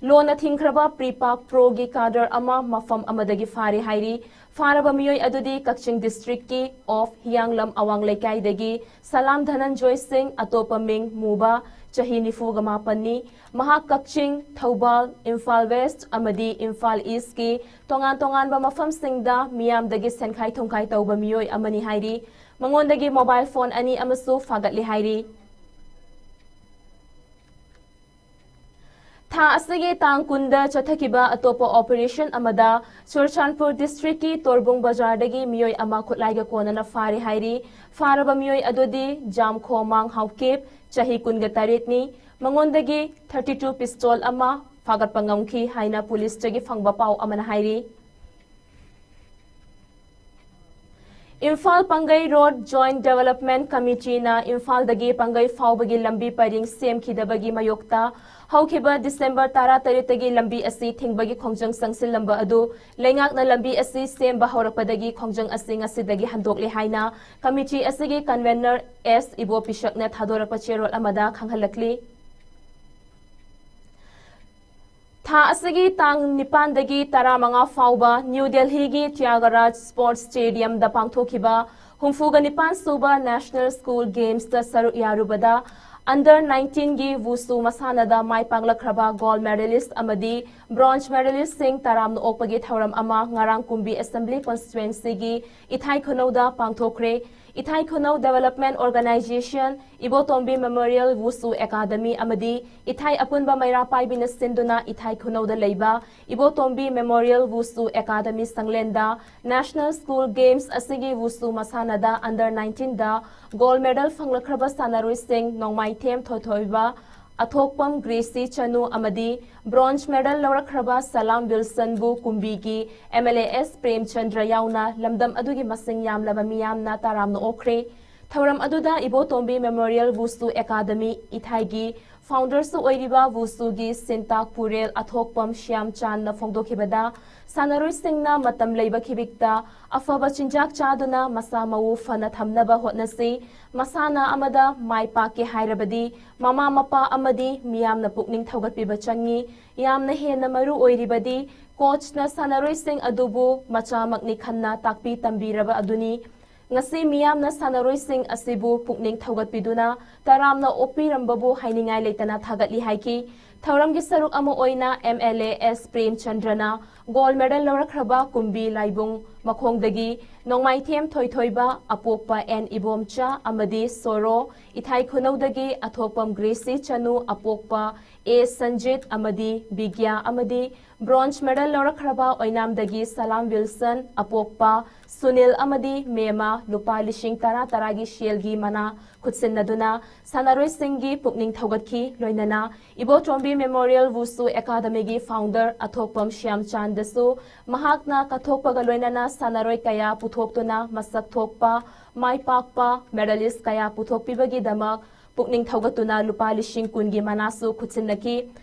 ꯂꯣꯟꯅ ꯊꯤꯡꯈ꯭ꯔꯕ ꯄ꯭ꯔꯤꯄꯥꯛ ꯄ꯭ꯔꯣꯒꯤ ꯀꯥꯗꯔ ꯑꯃ ꯃꯐꯝ ꯑꯃꯗꯒꯤ ꯐꯥꯔꯦ ꯍꯥꯏꯔꯤ꯫ ꯐꯥꯔꯕ ꯃꯤꯑꯣꯏ ꯑꯗꯨꯗꯤ ꯀꯛꯆꯤꯡ ꯗꯤꯁꯇ꯭ꯔꯤꯛꯀꯤ ꯑꯣꯐ ꯍꯤꯌꯥꯡꯂꯝ ꯑꯋꯥꯡ ꯂꯩꯀꯥꯏꯗꯒꯤ ꯁꯂꯥꯝ ꯙꯅꯟꯖꯣꯏ ꯁꯤꯡ, ꯑꯇꯣꯞꯄ ꯃꯤꯡ ꯃꯨꯕ, ꯆꯍꯤ ꯅꯤꯐꯨꯒ ꯃꯥꯄꯟꯅꯤ꯫ ꯃꯍꯥꯛ ꯀꯛꯆꯤꯡ, ꯊꯧꯕꯥꯜ, ꯏꯝꯐꯥꯜ ꯋꯦꯁ꯭ꯠ ꯑꯃꯗꯤ ꯏꯝꯐꯥꯜ ꯏꯁ꯭ꯠꯀꯤ ꯇꯣꯉꯥꯟ ꯇꯣꯉꯥꯟꯕ ꯃꯐꯝꯁꯤꯡꯗ ꯃꯤꯌꯥꯝꯗꯒꯤ ꯁꯦꯟꯈꯥꯏ ꯊꯨꯝꯈꯥꯏ ꯇꯧꯕ ꯃꯤꯑꯣꯏ ꯑꯃꯅꯤ ꯍꯥꯏꯔꯤ꯫ ꯃꯉꯣꯟꯗꯒꯤ mobile phone ꯑꯅꯤ ꯑꯃꯁꯨ ꯐꯥꯒꯠꯂꯦ ꯍꯥꯏꯔꯤ꯫ ꯊꯥ ꯑꯁꯤꯒꯤ ꯇꯥꯡ ꯀꯨꯟꯗ ꯆꯠꯊꯈꯤꯕ ꯑꯇꯣꯞꯄ operation ꯑꯃꯗ ꯆꯨꯔꯆꯥꯟꯄꯨꯔ districtꯀꯤ ꯇꯣꯔꯕꯨꯡ ꯕꯖꯥꯔꯗꯒꯤ ꯃꯤꯑꯣꯏ ꯑꯃ ꯈꯨꯠꯂꯥꯏꯒ ꯀꯣꯟꯅꯅ ꯐꯥꯔꯦ ꯍꯥꯏꯔꯤ꯫ ꯐꯥꯔꯕ ꯃꯤꯑꯣꯏ ꯑꯗꯨꯗꯤ ꯖꯥꯝꯈꯣꯃꯥꯡ ꯍꯥꯎꯀꯤꯞ, ꯆꯍꯤ ꯀꯨꯟꯒ ꯇꯔꯦꯠꯅꯤ꯫ ꯃꯉꯣꯟꯗꯒꯤ thirty two pistol ꯑꯃ ꯐꯥꯒꯠꯄ ꯉꯝꯈꯤ ꯍꯥꯏꯅ ꯄꯨꯂꯤꯁꯇꯒꯤ ꯐꯪꯕ ꯄꯥꯎ ꯑꯃꯅ ꯍꯥꯏꯔꯤ꯫ ꯏꯝꯐꯥꯜ ꯄꯥꯡꯒꯩ Road Joint Development Committeeꯅ ꯏꯝꯐꯥꯜꯗꯒꯤ ꯄꯥꯡꯒꯩ ꯐꯥꯎꯕꯒꯤ ꯂꯝꯕꯤ ꯄꯔꯤꯡ ꯁꯦꯝꯈꯤꯗꯕꯒꯤ ꯃꯥꯌꯣꯛꯇ ꯍꯧꯈꯤꯕ December ꯇꯔꯥꯇꯔꯦꯠꯇꯒꯤ ꯂꯝꯕꯤ ꯑꯁꯤ ꯊꯤꯡꯕꯒꯤ ꯈꯣꯡꯖꯪ ꯆꯪꯁꯤꯜꯂꯝꯕ ꯑꯗꯨ ꯂꯩꯉꯥꯛꯅ ꯂꯝꯕꯤ ꯑꯁꯤ ꯁꯦꯝꯕ ꯍꯧꯔꯛꯄꯗꯒꯤ ꯈꯣꯡꯖꯪ ꯑꯁꯤ ꯉꯁꯤꯗꯒꯤ ꯍꯟꯗꯣꯛꯂꯦ ꯍꯥꯏꯅ committee ꯑꯁꯤꯒꯤ convener ꯑꯦꯁ ꯏꯕꯣꯄꯤꯁꯛꯅ ꯊꯥꯗꯣꯔꯛꯄ ꯆꯦꯔꯣꯜ ꯑꯃꯗ ꯈꯪꯍꯜꯂꯛꯂꯤ꯫ ꯊꯥ ꯑꯁꯤꯒꯤ ꯇꯥꯡ ꯅꯤꯄꯥꯟꯗꯒꯤ ꯇꯔꯥꯃꯉꯥ ꯐꯥꯎꯕ ꯅ꯭ꯌꯨ ꯗꯦꯜꯍꯤꯒꯤ ꯇ꯭ꯌꯥꯒꯔꯥꯖ Sports Stadiumꯗ ꯄꯥꯡꯊꯣꯛꯈꯤꯕ ꯍꯨꯝꯐꯨꯒ ꯅꯤꯄꯥꯟ ꯁꯨꯕ National School Gamesꯇ ꯁꯔꯨꯛ ꯌꯥꯔꯨꯕꯗ under nineteenꯒꯤ ꯋꯨꯁꯨ ꯃꯁꯥꯟꯅꯗ ꯃꯥꯏ ꯄꯥꯛꯂꯛꯈ꯭ꯔꯕ gold medalist ꯑꯃꯗꯤ bronze medalistꯁꯤꯡ ꯇꯔꯥꯝꯅ ꯑꯣꯛꯄꯒꯤ ꯊꯧꯔꯝ ꯑꯃ ꯉꯔꯥꯡ ꯀꯨꯝꯕꯤ Assembly Constituencyꯒꯤ ꯏꯊꯥꯏ ꯈꯨꯅꯧꯗ ꯄꯥꯡꯊꯣꯛꯈ꯭ꯔꯦ꯫ ꯏꯊꯥꯏ ꯈꯨꯅꯧ Development Organization, ꯏꯕꯣꯇꯣꯝꯕꯤ Memorial Wusu Academy ꯑꯃꯗꯤ ꯏꯊꯥꯏ ꯑꯄꯨꯟꯕ ꯃꯩꯔꯥ ꯄꯥꯏꯕꯤꯅ ꯁꯤꯟꯗꯨꯅ ꯏꯊꯥꯏ ꯈꯨꯅꯧꯗ ꯂꯩꯕ ꯏꯕꯣꯇꯣꯝꯕꯤ Memorial Wusu Academy ꯁꯪꯂꯦꯟꯗ National School Games ꯑꯁꯤꯒꯤ ꯋꯨꯁꯨ ꯃꯁꯥꯟꯅꯗ under nineteenꯗ gold medal ꯐꯪꯂꯛꯈ꯭ꯔꯕ ꯁꯥꯟꯅꯔꯣꯏꯁꯤꯡ ꯅꯣꯡꯃꯥꯏꯊꯦꯝ ꯊꯣꯏꯊꯣꯏꯕ, ꯑꯊꯣꯛꯄꯝ ꯒ꯭ꯔꯦꯁꯤ ꯆꯅꯨ ꯑꯃꯗꯤ bronze medal ꯂꯧꯔꯛꯈ꯭ꯔꯕ ꯁꯂꯥꯝ ꯋꯤꯜꯁꯟꯕꯨ ꯀꯨꯝꯕꯤꯒꯤ MLAS ꯄ꯭ꯔꯦꯝꯆꯟꯗ꯭ꯔ ꯌꯥꯎꯅ ꯂꯝꯗꯝ ꯑꯗꯨꯒꯤ ꯃꯁꯤꯡ ꯌꯥꯝꯂꯕ ꯃꯤꯌꯥꯝꯅ ꯇꯔꯥꯝꯅ ꯑꯣꯛꯈ꯭ꯔꯦ꯫ ꯊꯧꯔꯝ ꯑꯗꯨꯗ ꯏꯕꯣꯇꯣꯝꯕꯤ Memorial Wusu Academy ꯏꯊꯥꯏꯒꯤ founderꯁꯨ ꯑꯣꯏꯔꯤꯕ ꯋꯨꯁꯨꯒꯤ ꯁꯤꯟꯇꯥꯛ ꯄꯨꯔꯦꯜ ꯑꯊꯣꯛꯄꯝ ꯁ꯭ꯌꯥꯝꯆꯥꯟꯅ ꯐꯣꯡꯗꯣꯛꯈꯤꯕꯗ, ꯁꯥꯟꯅꯔꯣꯏꯁꯤꯡꯅ ꯃꯇꯝ ꯂꯩꯕ ꯈꯤꯕꯤꯛꯇ ꯑꯐꯕ ꯆꯤꯟꯖꯥꯛ ꯆꯥꯗꯨꯅ ꯃꯁꯥ ꯃꯎ ꯐꯅ ꯊꯝꯅꯕ ꯍꯣꯠꯅꯁꯤ꯫ ꯃꯁꯥꯟꯅ ꯑꯃꯗ ꯃꯥꯏ ꯄꯥꯛꯀꯦ ꯍꯥꯏꯔꯕꯗꯤ ꯃꯃꯥ ꯃꯄꯥ ꯑꯃꯗꯤ ꯃꯤꯌꯥꯝꯅ ꯄꯨꯛꯅꯤꯡ ꯊꯧꯒꯠꯄꯤꯕ ꯆꯪꯏ꯫ ꯌꯥꯝꯅ ꯍꯦꯟꯅ ꯃꯔꯨ ꯑꯣꯏꯔꯤꯕꯗꯤ coachꯅ ꯁꯥꯟꯅꯔꯣꯏꯁꯤꯡ ꯑꯗꯨꯕꯨ ꯃꯆꯥꯃꯛꯅꯤ ꯈꯟꯅ ꯇꯥꯛꯄꯤ ꯇꯝꯕꯤꯔꯕ ꯑꯗꯨꯅꯤ꯫ ꯉꯁꯤ ꯃꯤꯌꯥꯝꯅ ꯁꯥꯟꯅꯔꯣꯏꯁꯤꯡ ꯑꯁꯤꯕꯨ ꯄꯨꯛꯅꯤꯡ ꯊꯧꯒꯠꯄꯤꯗꯨꯅ ꯇꯔꯥꯝꯅ ꯑꯣꯛꯄꯤꯔꯝꯕꯕꯨ ꯍꯥꯏꯅꯤꯡꯉꯥꯏ ꯂꯩꯇꯅ ꯊꯥꯒꯠꯂꯤ ꯍꯥꯏꯈꯤ꯫ ꯊꯧꯔꯝꯒꯤ ꯁꯔꯨꯛ ꯑꯃ ꯑꯣꯏꯅ MLAS ꯄ꯭ꯔꯦꯝꯆꯟꯗ꯭ꯔꯅ ꯒꯣꯜ ꯃꯦꯗꯜ ꯂꯧꯔꯛꯈ꯭ꯔꯕ ꯀꯨꯝꯕꯤ ꯂꯥꯏꯕꯨꯡ ꯃꯈꯣꯡꯗꯒꯤ ꯅꯣꯡꯃꯥꯏꯊꯦꯝ ꯊꯣꯏꯊꯣꯏꯕ, ꯑꯄꯣꯛꯄ ꯑꯦꯟ ꯏꯕꯣꯝꯆꯥ ꯑꯃꯗꯤ ꯁꯣꯔꯣ, ꯏꯊꯥꯏ ꯈꯨꯅꯧꯗꯒꯤ ꯑꯊꯣꯛꯄꯝ ꯒ꯭ꯔꯦꯁꯤ ꯆꯅꯨ, ꯑꯄꯣꯛꯄ ꯑꯦ ꯁꯟꯖꯤꯠ ꯑꯃꯗꯤ ꯕꯤꯒ꯭ꯌꯥ ꯑꯃꯗꯤ ꯕ꯭ꯔꯣꯟꯖ ꯃꯦꯗꯜ ꯂꯧꯔꯛꯈ꯭ꯔꯕ ꯑꯣꯏꯅꯥꯝꯗꯒꯤ ꯁꯂꯥꯝ ꯋꯤꯜꯁꯟ, ꯑꯄꯣꯛꯄ ꯁꯨꯅꯤꯜ ꯑꯃꯗꯤ ꯃꯦꯃꯥ ꯂꯨꯄꯥ ꯂꯤꯁꯤꯡ ꯇꯔꯥ ꯇꯔꯥꯒꯤ ꯁꯦꯜꯒꯤ ꯃꯅꯥ ꯈꯨꯠꯁꯤꯟꯅꯗꯨꯅ ꯁꯥꯟꯅꯔꯣꯏꯁꯤꯡꯒꯤ ꯄꯨꯛꯅꯤꯡ ꯊꯧꯒꯠꯈꯤ꯫ ꯂꯣꯏꯅꯅ ꯏꯕꯣꯇꯣꯝꯕꯤ ꯃꯦꯃꯣꯔꯤꯌꯦꯜ ꯋꯨꯁꯨ ꯑꯦꯀꯥꯗꯃꯤꯒꯤ ꯐꯥꯎꯟꯗꯔ ꯑꯊꯣꯛꯄꯝ ꯁ꯭ꯌꯥꯝꯆꯥꯟꯗꯁꯨ ꯃꯍꯥꯛꯅ ꯀꯠꯊꯣꯛꯄꯒ ꯂꯣꯏꯅꯅ ꯁꯥꯟꯅꯔꯣꯏ ꯀꯌꯥ ꯄꯨꯊꯣꯛꯇꯨꯅ ꯃꯁꯛ ꯊꯣꯛꯄ, ꯃꯥꯏ ꯄꯥꯛꯄ ꯃꯦꯗꯥꯂꯤꯁ ꯀꯌꯥ ꯄꯨꯊꯣꯛꯄꯤꯕꯒꯤꯗꯃꯛ ꯄꯨꯛꯅꯤꯡ ꯊꯧꯒꯠꯇꯨꯅ ꯂꯨꯄꯥ ꯂꯤꯁꯤꯡ ꯀꯨꯟꯒꯤ ꯃꯅꯥꯁꯨ ꯈꯨꯠꯁꯤꯟꯅꯈꯤ꯫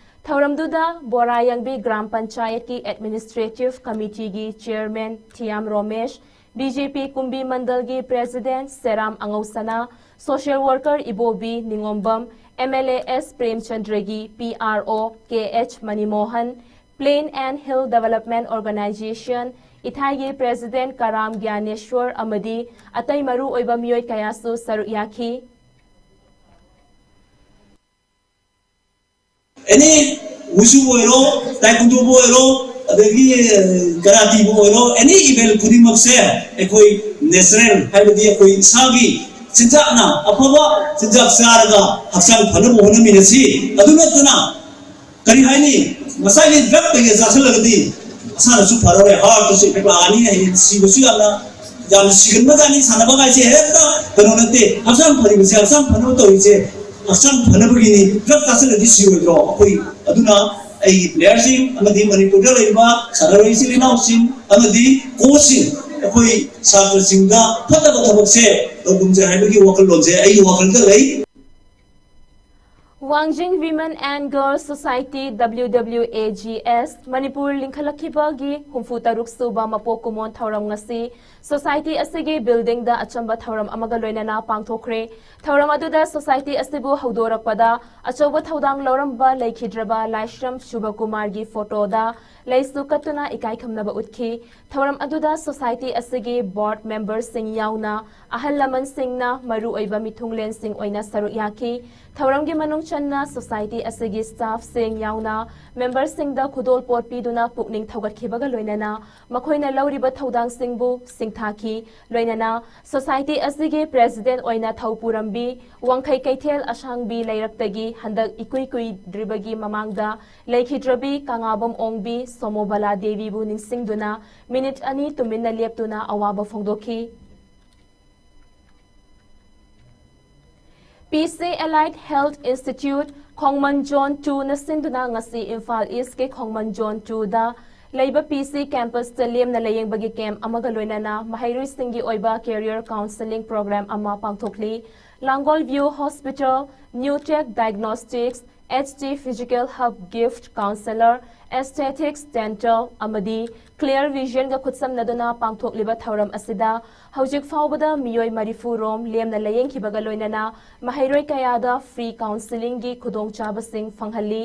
ꯊꯧꯔꯝꯗꯨꯗ ꯕꯣꯔꯥꯌꯥꯡꯕꯤ ꯒ꯭ꯔꯥꯝ ꯄꯟꯆꯥꯌꯠꯀꯤ ꯑꯦꯗꯃꯤꯅꯤꯁꯇ꯭ꯔꯦꯇꯤꯚ ꯀꯃꯤꯇꯤꯒꯤ chairman Thiyam Romesh, B J P Kumbi ꯃꯟꯗꯜꯒꯤ president Seram Angousana, social worker Ibobi Ningombam, M L A S ꯄ꯭ꯔꯦꯝꯆꯟꯗ꯭ꯔꯒꯤ P R O K H Manimohan, plain and hill development organisation, ꯏꯊꯥꯏꯒꯤ ꯄ꯭ꯔꯦꯁꯤꯗꯦꯟꯠ ꯀꯔꯥꯝ ꯒ꯭ꯌꯥꯅꯦꯁ꯭ꯋꯔ ꯑꯃꯗꯤ ꯑꯇꯩ ꯃꯔꯨ ꯑꯣꯏꯕ ꯃꯤꯑꯣꯏ ꯀꯌꯥꯁꯨ ꯁꯔꯨꯛ ꯌꯥꯈꯤ꯫ ꯑꯦꯅꯤ ꯋꯨꯁꯨꯕꯨ ꯑꯣꯏꯔꯣ, ꯇꯥꯏꯀꯨꯟꯗꯣꯕꯨ ꯑꯣꯏꯔꯣ, ꯑꯗꯒꯤ ꯀꯔꯥꯇꯤꯕꯨ ꯑꯣꯏꯔꯣ, ꯑꯦꯅꯤ ꯏꯚꯦꯟꯠ ꯈꯨꯗꯤꯡꯃꯛꯁꯦ ꯑꯩꯈꯣꯏ ꯅꯦꯆꯔꯦꯜ, ꯍꯥꯏꯕꯗꯤ ꯑꯩꯈꯣꯏ ꯏꯁꯥꯒꯤ ꯆꯤꯟꯖꯥꯛꯅ, ꯑꯐꯕ ꯆꯤꯟꯖꯥꯛ ꯆꯥꯔꯒ ꯍꯛꯆꯥꯡ ꯐꯅꯕ ꯍꯣꯠꯅꯃꯤꯟꯅꯁꯤ꯫ ꯑꯗꯨ ꯅꯠꯇꯅ ꯀꯔꯤ ꯍꯥꯏꯅꯤ, ꯉꯁꯥꯏꯒꯤ ꯗ꯭ꯔꯒ ꯀꯩꯀꯩ ꯆꯥꯁꯤꯜꯂꯒꯗꯤ ꯃꯁꯥꯅꯁꯨ ꯐꯔꯔꯣꯏ, ꯍꯥꯔꯠꯇꯁꯨ ꯏꯐꯦꯛ ꯂꯥꯛꯑꯅꯤ, ꯍꯌꯦꯡ ꯁꯤꯕꯁꯨ ꯌꯥꯝꯅ, ꯌꯥꯝꯅ ꯁꯤꯒꯟꯕꯖꯥꯠꯅꯤ꯫ ꯁꯥꯟꯅꯕ ꯍꯥꯏꯁꯦ ꯍꯦꯛꯇ ꯀꯩꯅꯣ ꯅꯠꯇꯦ, ꯍꯛꯆꯥꯡ ꯐꯔꯤꯕꯁꯦ, ꯍꯛꯆꯥꯡ ꯐꯅꯕ ꯇꯧꯔꯤꯁꯦ, ꯍꯛꯆꯥꯡ ꯐꯅꯕꯒꯤꯅꯤ꯫ ꯗ꯭ꯔꯒ ꯆꯥꯁꯤꯜꯂꯗꯤ ꯁꯤꯔꯣꯏꯗ꯭ꯔꯣ ꯑꯩꯈꯣꯏ? ꯑꯗꯨꯅ ꯑꯩꯒꯤ ꯄ꯭ꯂꯦꯌꯔꯁꯤꯡ ꯑꯃꯗꯤ ꯃꯅꯤꯄꯨꯔꯗ ꯂꯩꯔꯤꯕ ꯁꯥꯟꯅꯔꯣꯏ ꯏꯆꯤꯜ ꯏꯅꯥꯎꯁꯤꯡ ꯑꯃꯗꯤ ꯀꯣꯆꯁꯤꯡ, ꯑꯩꯈꯣꯏ ꯁꯥꯇ꯭ꯔꯁꯤꯡꯗ ꯐꯠꯇꯕ ꯊꯕꯛꯁꯦ ꯇꯧꯒꯨꯝꯁꯦ ꯍꯥꯏꯕꯒꯤ ꯋꯥꯈꯜꯂꯣꯟꯁꯦ ꯑꯩꯒꯤ ꯋꯥꯈꯜꯗ ꯂꯩ꯫ ꯋꯥꯡꯖꯤꯡ Women and Girls Society, W W A G S, Manipur ꯂꯤꯡꯈꯠꯂꯛꯈꯤꯕꯒꯤ ꯍꯨꯝꯐꯨ ꯇꯔꯨꯛ ꯁꯨꯕ ꯃꯄꯣꯛ ꯀꯨꯝꯑꯣꯟ ꯊꯧꯔꯝ ꯉꯁꯤ ꯁꯣꯁꯥꯏꯇꯤ ꯑꯁꯤꯒꯤ ꯕꯤꯜꯗꯤꯡꯗ ꯑꯆꯝꯕ ꯊꯧꯔꯝ ꯑꯃꯒ ꯂꯣꯏꯅꯅ ꯄꯥꯡꯊꯣꯛꯈ꯭ꯔꯦ꯫ ꯊꯧꯔꯝ ꯑꯗꯨꯗ ꯁꯣꯁꯥꯏꯇꯤ ꯑꯁꯤꯕꯨ ꯍꯧꯗꯣꯔꯛꯄꯗ ꯑꯆꯧꯕ ꯊꯧꯗꯥꯡ ꯂꯧꯔꯝꯕ ꯂꯩꯈꯤꯗ꯭ꯔꯕ ꯂꯥꯏꯁ꯭ꯔꯝ ꯁꯨꯕꯀꯨꯃꯥꯔꯒꯤ ꯐꯣꯇꯣꯗ ꯂꯩꯁꯨ ꯀꯠꯇꯨꯅ ꯏꯀꯥꯏ ꯈꯨꯝꯅꯕ ꯎꯠꯈꯤ꯫ ꯊꯧꯔꯝ ꯑꯗꯨꯗ ꯁꯣꯁꯥꯏꯇꯤ ꯑꯁꯤꯒꯤ ꯕꯣꯔꯗ ꯃꯦꯝꯕꯔꯁꯤꯡ ꯌꯥꯎꯅ ꯑꯍꯜ ꯂꯃꯟꯁꯤꯡꯅ ꯃꯔꯨꯑꯣꯏꯕ ꯃꯤꯊꯨꯡꯂꯦꯟꯁꯤꯡ ꯑꯣꯏꯅ ꯁꯔꯨꯛ ꯌꯥꯈꯤ꯫ ꯊꯧꯔꯝꯒꯤ ꯃꯅꯨꯡ ꯆꯟꯅ ꯁꯣꯁꯥꯏꯇꯤ ꯑꯁꯤꯒꯤ ꯁ꯭ꯇꯥꯐꯁꯤꯡ ꯌꯥꯎꯅ ꯃꯦꯝꯕꯔꯁꯤꯡꯗ ꯈꯨꯗꯣꯜꯄꯣꯠ ꯄꯤꯗꯨꯅ ꯄꯨꯛꯅꯤꯡ ꯊꯧꯒꯠꯈꯤꯕꯒ ꯂꯣꯏꯅꯅ ꯃꯈꯣꯏꯅ ꯂꯧꯔꯤꯕ ꯊꯧꯗꯥꯡꯁꯤꯡꯕꯨ ꯁꯤꯡꯊꯥꯈꯤ꯫ ꯂꯣꯏꯅꯅ ꯁꯣꯁꯥꯏꯇꯤ ꯑꯁꯤꯒꯤ ꯄ꯭ꯔꯦꯁꯤꯗꯦꯟꯠ ꯑꯣꯏꯅ ꯊꯧꯄꯨꯔꯝꯕꯤ ꯋꯥꯡꯈꯩ ꯀꯩꯊꯦꯜ ꯑꯁꯥꯡꯕꯤ ꯂꯩꯔꯛꯇꯒꯤ ꯍꯟꯗꯛ ꯏꯀꯨꯏ ꯀꯨꯏꯗ꯭ꯔꯤꯕꯒꯤ ꯃꯃꯥꯡꯗ ꯂꯩꯈꯤꯗ꯭ꯔꯕꯤ ꯀꯪꯂꯥꯕꯝ ꯑꯣꯡꯕꯤ ꯁꯣꯃꯣꯕꯂꯥ ꯗꯦꯕꯤꯕꯨ ꯅꯤꯡꯁꯤꯡꯗꯨꯅ ꯃꯤꯅꯤꯠ ꯑꯅꯤ ꯇꯨꯃꯤꯟꯅ ꯂꯦꯞꯇꯨꯅ ꯑꯋꯥꯕ ꯐꯣꯡꯗꯣꯛꯈꯤ꯫ ꯄꯤ ꯁꯤ Allied Health Institute, ꯈꯣꯡꯃꯟ Zone two ꯅ ꯁꯤꯟꯗꯨꯅ ꯉꯁꯤ ꯏꯝꯐꯥꯜ ꯏꯁꯀꯤ ꯈꯣꯡꯃꯟ Zone two ꯗ ꯂꯩꯕ ꯄꯤ ꯁꯤ ꯀꯦꯝꯄꯁꯇ ꯂꯦꯝꯅ ꯂꯥꯌꯦꯡꯕꯒꯤ ꯀꯦꯝꯞ ꯑꯃꯒ ꯂꯣꯏꯅꯅ ꯃꯍꯩꯔꯣꯏꯁꯤꯡꯒꯤ ꯑꯣꯏꯕ career counselling program ꯑꯃ ꯄꯥꯡꯊꯣꯛꯂꯤ꯫ ꯂꯥꯡꯒꯣꯜ View Hospital, New Tech Diagnostics, H T Physical Hub, Gift Counselor, Aesthetics, Dental ꯑꯃꯗꯤ Clear Vision ꯒ ꯈꯨꯠꯁꯝꯅꯗꯨꯅ ꯄꯥꯡꯊꯣꯛꯂꯤꯕ ꯊꯧꯔꯝ ꯑꯁꯤꯗ ꯍꯧꯖꯤꯛ ꯐꯥꯎꯕꯗ ꯃꯤꯑꯣꯏ ꯃꯔꯤꯐꯨ ꯔꯣꯝ ꯂꯦꯝꯅ ꯂꯥꯌꯦꯡꯈꯤꯕꯒ ꯂꯣꯏꯅꯅ ꯃꯍꯩꯔꯣꯏ ꯀꯌꯥꯗ free counselling ꯒꯤ ꯈꯨꯗꯣꯡꯆꯥꯕꯁꯤꯡ ꯐꯪꯍꯜꯂꯤ꯫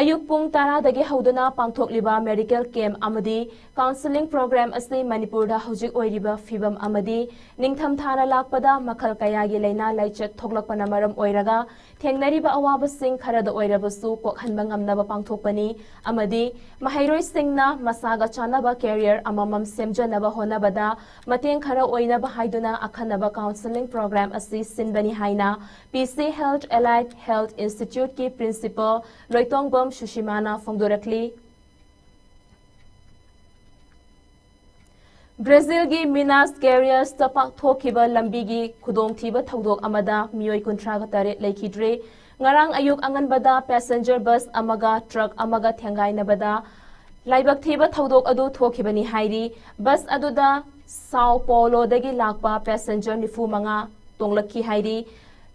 ꯑꯌꯨꯛ ꯄꯨꯡ ꯇꯔꯥꯗꯒꯤ ꯍꯧꯗꯨꯅ ꯄꯥꯡꯊꯣꯛꯂꯤꯕ medical camp ꯑꯃꯗꯤ counselling program ꯑꯁꯤ ꯃꯅꯤꯄꯨꯔꯗ ꯍꯧꯖꯤꯛ ꯑꯣꯏꯔꯤꯕ ꯐꯤꯕꯝ ꯑꯃꯗꯤ ꯅꯤꯡꯊꯝꯊꯥꯅ ꯂꯥꯛꯄꯗ ꯃꯈꯜ ꯀꯌꯥꯒꯤ ꯂꯥꯏꯅꯥ ꯂꯥꯏꯆꯠ ꯊꯣꯛꯂꯛꯄꯅ ꯃꯔꯝ ꯑꯣꯏꯔꯒ ꯊꯦꯡꯅꯔꯤꯕ ꯑꯋꯥꯕꯁꯤꯡ ꯈꯔꯗ ꯑꯣꯏꯔꯕꯁꯨ ꯀꯣꯛꯍꯟꯕ ꯉꯝꯅꯕ ꯄꯥꯡꯊꯣꯛꯄꯅꯤ ꯑꯃꯗꯤ ꯃꯍꯩꯔꯣꯏꯁꯤꯡꯅ ꯃꯁꯥꯒ ꯆꯥꯟꯅꯕ career ꯑꯃꯃꯝ ꯁꯦꯝꯖꯅꯕ ꯍꯣꯠꯅꯕꯗ ꯃꯇꯦꯡ ꯈꯔ ꯑꯣꯏꯅꯕ ꯍꯥꯏꯗꯨꯅ ꯑꯈꯟꯅꯕ counselling program ꯑꯁꯤ ꯁꯤꯟꯕꯅꯤ ꯍꯥꯏꯅ P C Health Allied Health Institute ꯀꯤ principal ꯂꯣꯏꯇꯣꯡꯕꯝ ꯁꯨꯁꯤꯃꯥꯅ ꯐꯣꯡꯗꯣꯔꯛꯂꯤ꯫ ꯕ꯭ꯔꯥꯖꯤꯜꯒꯤ ꯃꯤꯅꯥꯁ ꯒꯦꯔꯤꯌꯁꯇ ꯄꯥꯡꯊꯣꯛꯈꯤꯕ ꯂꯝꯕꯤꯒꯤ ꯈꯨꯗꯣꯡꯊꯤꯕ ꯊꯧꯗꯣꯛ ꯑꯃꯗ ꯃꯤꯑꯣꯏ ꯀꯨꯟꯊ꯭ꯔꯥꯒ ꯇꯔꯦꯠ ꯂꯩꯈꯤꯗ꯭ꯔꯦ꯫ ꯉꯔꯥꯡ ꯑꯌꯨꯛ ꯑꯉꯟꯕꯗ passenger bus ꯑꯃꯒ truck ꯑꯃꯒ ꯊꯦꯡꯒꯥꯏꯅꯕꯗ ꯂꯥꯏꯕꯛ ꯊꯤꯕ ꯊꯧꯗꯣꯛ ꯑꯗꯨ ꯊꯣꯛꯈꯤꯕꯅꯤ ꯍꯥꯏꯔꯤ꯫ Bus ꯑꯗꯨꯗ ꯁꯥꯎ ꯄꯣꯂꯣꯗꯒꯤ ꯂꯥꯛꯄ passenger ꯅꯤꯐꯨ ꯃꯉꯥ ꯇꯣꯡꯂꯛꯈꯤ ꯍꯥꯏꯔꯤ꯫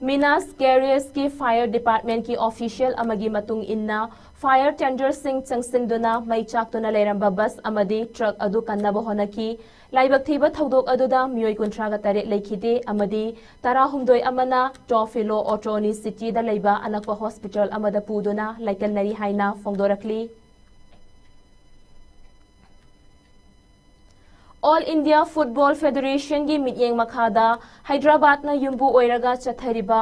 ꯃꯤꯅꯥꯁ ꯒꯦꯔꯤꯌꯁꯀꯤ fire department ꯀꯤ official ꯑꯃꯒꯤ ꯃꯇꯨꯡ ꯏꯟꯅ, fire tenderꯁꯤꯡ ꯆꯪꯁꯤꯟꯗꯨꯅ ꯃꯩ ꯆꯥꯛꯇꯨꯅ ꯂꯩꯔꯝꯕ bus ꯑꯃꯗꯤ truck ꯑꯗꯨ ꯀꯟꯅꯕ ꯍꯣꯠꯅꯈꯤ꯫ ꯂꯥꯏꯕꯛ ꯊꯤꯕ ꯊꯧꯗꯣꯛ ꯑꯗꯨꯗ ꯃꯤꯑꯣꯏ ꯀꯨꯟꯊ꯭ꯔꯥꯒ ꯇꯔꯦꯠ ꯂꯩꯈꯤꯗꯦ ꯑꯃꯗꯤ ꯇꯔꯥꯍꯨꯝꯗꯣꯏ ꯑꯃꯅ ꯇꯣꯐꯤꯂꯣ ꯑꯣꯇꯣꯅꯤ ꯁꯤꯇꯤꯗ ꯂꯩꯕ ꯑꯅꯛꯄ hospital ꯑꯃꯗ ꯄꯨꯗꯨꯅ ꯂꯥꯏꯀꯠꯅꯔꯤ ꯍꯥꯏꯅ ꯐꯣꯡꯗꯣꯔꯛꯂꯤ꯫ All India Football Federation ꯒꯤ ꯃꯤꯠꯌꯦꯡ ꯃꯈꯥꯗ ꯍꯩꯗ꯭ꯔꯕꯥꯗꯅ ꯌꯨꯝꯕꯨ ꯑꯣꯏꯔꯒ ꯆꯠꯊꯔꯤꯕ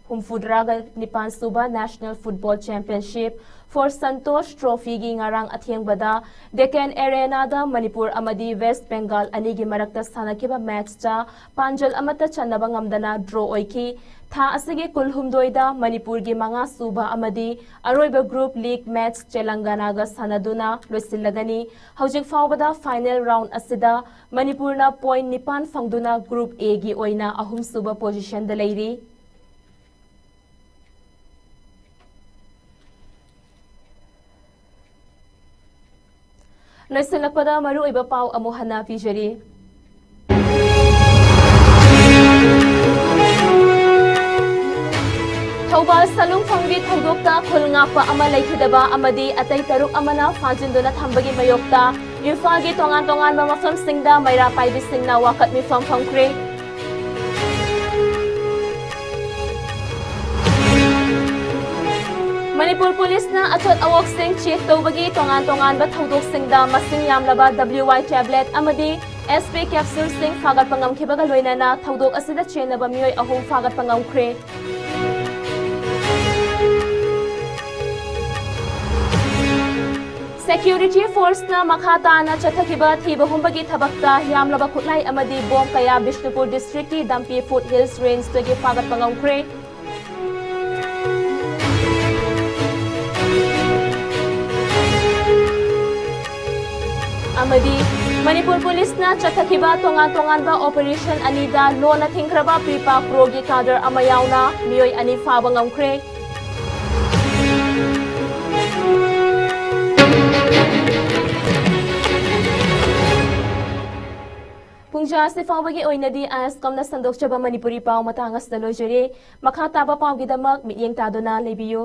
ꯍꯨꯝꯐꯨꯇꯔꯥꯒ ꯅꯤꯄꯥꯟ ꯁꯨꯕ National Football Championship for Santosh Trophyꯒꯤ ꯉꯔꯥꯡ ꯑꯊꯦꯡꯕꯗ Deccan Arenaꯗ ꯃꯅꯤꯄꯨꯔ ꯑꯃꯗꯤ West Bengal ꯑꯅꯤꯒꯤ ꯃꯔꯛꯇ ꯁꯥꯟꯅꯈꯤꯕ matchꯇ ꯄꯥꯟꯖꯜ ꯑꯃꯠꯇ ꯆꯟꯅꯕ ꯉꯝꯗꯅ draw ꯑꯣꯏꯈꯤ꯫ ꯊꯥ ꯑꯁꯤꯒꯤ ꯀꯨꯟꯍꯨꯝꯗꯣꯏꯗ ꯃꯅꯤꯄꯨꯔꯒꯤ ꯃꯉꯥ ꯁꯨꯕ ꯑꯃꯗꯤ ꯑꯔꯣꯏꯕ group league match ꯇꯦꯂꯪꯒꯅꯥꯒ ꯁꯥꯟꯅꯗꯨꯅ ꯂꯣꯏꯁꯤꯜꯂꯒꯅꯤ꯫ ꯍꯧꯖꯤꯛ ꯐꯥꯎꯕꯗ final round ꯑꯁꯤꯗ ꯃꯅꯤꯄꯨꯔꯅ point ꯅꯤꯄꯥꯟ ꯐꯪꯗꯨꯅ group Aꯒꯤ ꯑꯣꯏꯅ ꯑꯍꯨꯝꯁꯨꯕ positionꯗ ꯂꯩꯔꯤ꯫ ꯂꯣꯏꯁꯤꯜꯂꯛꯄꯗ ꯃꯔꯨꯑꯣꯏꯕ ꯄꯥꯎ ꯑꯃꯨꯛ ꯍꯟꯅ ꯄꯤꯖꯔꯤ꯫ ꯊꯧꯕꯥꯜ ꯁꯂꯨꯡꯐꯝꯒꯤ ꯊꯧꯗꯣꯛꯇ ꯈꯨꯜ ꯉꯥꯛꯄ ꯑꯃ ꯂꯩꯈꯤꯗꯕ ꯑꯃꯗꯤ ꯑꯇꯩ ꯇꯔꯨꯛ ꯑꯃꯅ ꯐꯥꯖꯤꯟꯗꯨꯅ ꯊꯝꯕꯒꯤ ꯃꯥꯌꯣꯛꯇ ꯏꯝꯐꯥꯜꯒꯤ ꯇꯣꯉꯥꯟ ꯇꯣꯉꯥꯟꯕ ꯃꯐꯝꯁꯤꯡꯗ ꯃꯩꯔꯥ ꯄꯥꯏꯕꯤꯁꯤꯡꯅ ꯋꯥꯀꯠ ꯃꯤꯐꯝ ꯐꯝꯈ꯭ꯔꯦ꯫ ꯃꯅꯤꯄꯨꯔ ꯄꯨꯂꯤꯁꯅ ꯑꯆꯣꯠ ꯑꯋꯣꯛꯁꯤꯡ check ꯇꯧꯕꯒꯤ ꯇꯣꯉꯥꯟ ꯇꯣꯉꯥꯟꯕ ꯊꯧꯗꯣꯛꯁꯤꯡꯗ ꯃꯁꯤꯡ ꯌꯥꯝꯂꯕ W I tablet ꯑꯃꯗꯤ S P capsuleꯁꯤꯡ ꯐꯥꯒꯠꯄ ꯉꯝꯈꯤꯕꯒ ꯂꯣꯏꯅꯅ ꯊꯧꯗꯣꯛ ꯑꯁꯤꯗ ꯆꯦꯟꯅꯕ ꯃꯤꯑꯣꯏ ꯑꯍꯨꯝ ꯐꯥꯒꯠꯄ ꯉꯝꯈ꯭ꯔꯦ꯫ Security forceꯅ ꯃꯈꯥ ꯇꯥꯅ ꯆꯠꯊꯈꯤꯕ ꯊꯤꯕ ꯍꯨꯝꯕꯒꯤ ꯊꯕꯛꯇ ꯌꯥꯝꯂꯕ ꯈꯨꯠꯂꯥꯏ ꯑꯃꯗꯤ bomb ꯀꯌꯥ ꯕꯤꯁꯅꯨꯄꯨꯔ districtꯀꯤ ꯗꯝꯄꯤ foothills rangeꯇꯒꯤ ꯐꯥꯒꯠꯄ ꯉꯝꯈ꯭ꯔꯦ꯫ ꯑꯃꯗꯤ ꯃꯅꯤꯄꯨꯔ ꯄꯨꯂꯤꯁꯅ ꯆꯠꯊꯈꯤꯕ ꯇꯣꯉꯥꯟ ꯇꯣꯉꯥꯟꯕ operation ꯑꯅꯤꯗ ꯂꯣꯟꯅ ꯊꯤꯡꯈ꯭ꯔꯕ ꯄ꯭ꯔꯤꯄꯥꯛ ꯄ꯭ꯔꯣꯒꯤ cadre ꯑꯃ ꯌꯥꯎꯅ ꯃꯤꯑꯣꯏ ꯑꯅꯤ ꯐꯥꯕ ꯉꯝꯈ꯭ꯔꯦ꯫ ꯄꯨꯡꯖꯥ ꯑꯁꯤ ꯐꯥꯎꯕꯒꯤ ꯑꯣꯏꯅꯗꯤ ꯑꯥꯏ ꯑꯦꯁ ꯀꯝꯅ ꯁꯟꯗꯣꯛꯆꯕ ꯃꯅꯤꯄꯨꯔꯤ ꯄꯥꯎ ꯃꯇꯥꯡ ꯑꯁꯤꯗ ꯂꯣꯏꯖꯔꯦ꯫ ꯃꯈꯥ ꯇꯥꯕ ꯄꯥꯎꯒꯤꯗꯃꯛ ꯃꯤꯠꯌꯦꯡ ꯇꯥꯗꯨꯅ ꯂꯩꯕꯤꯌꯨ꯫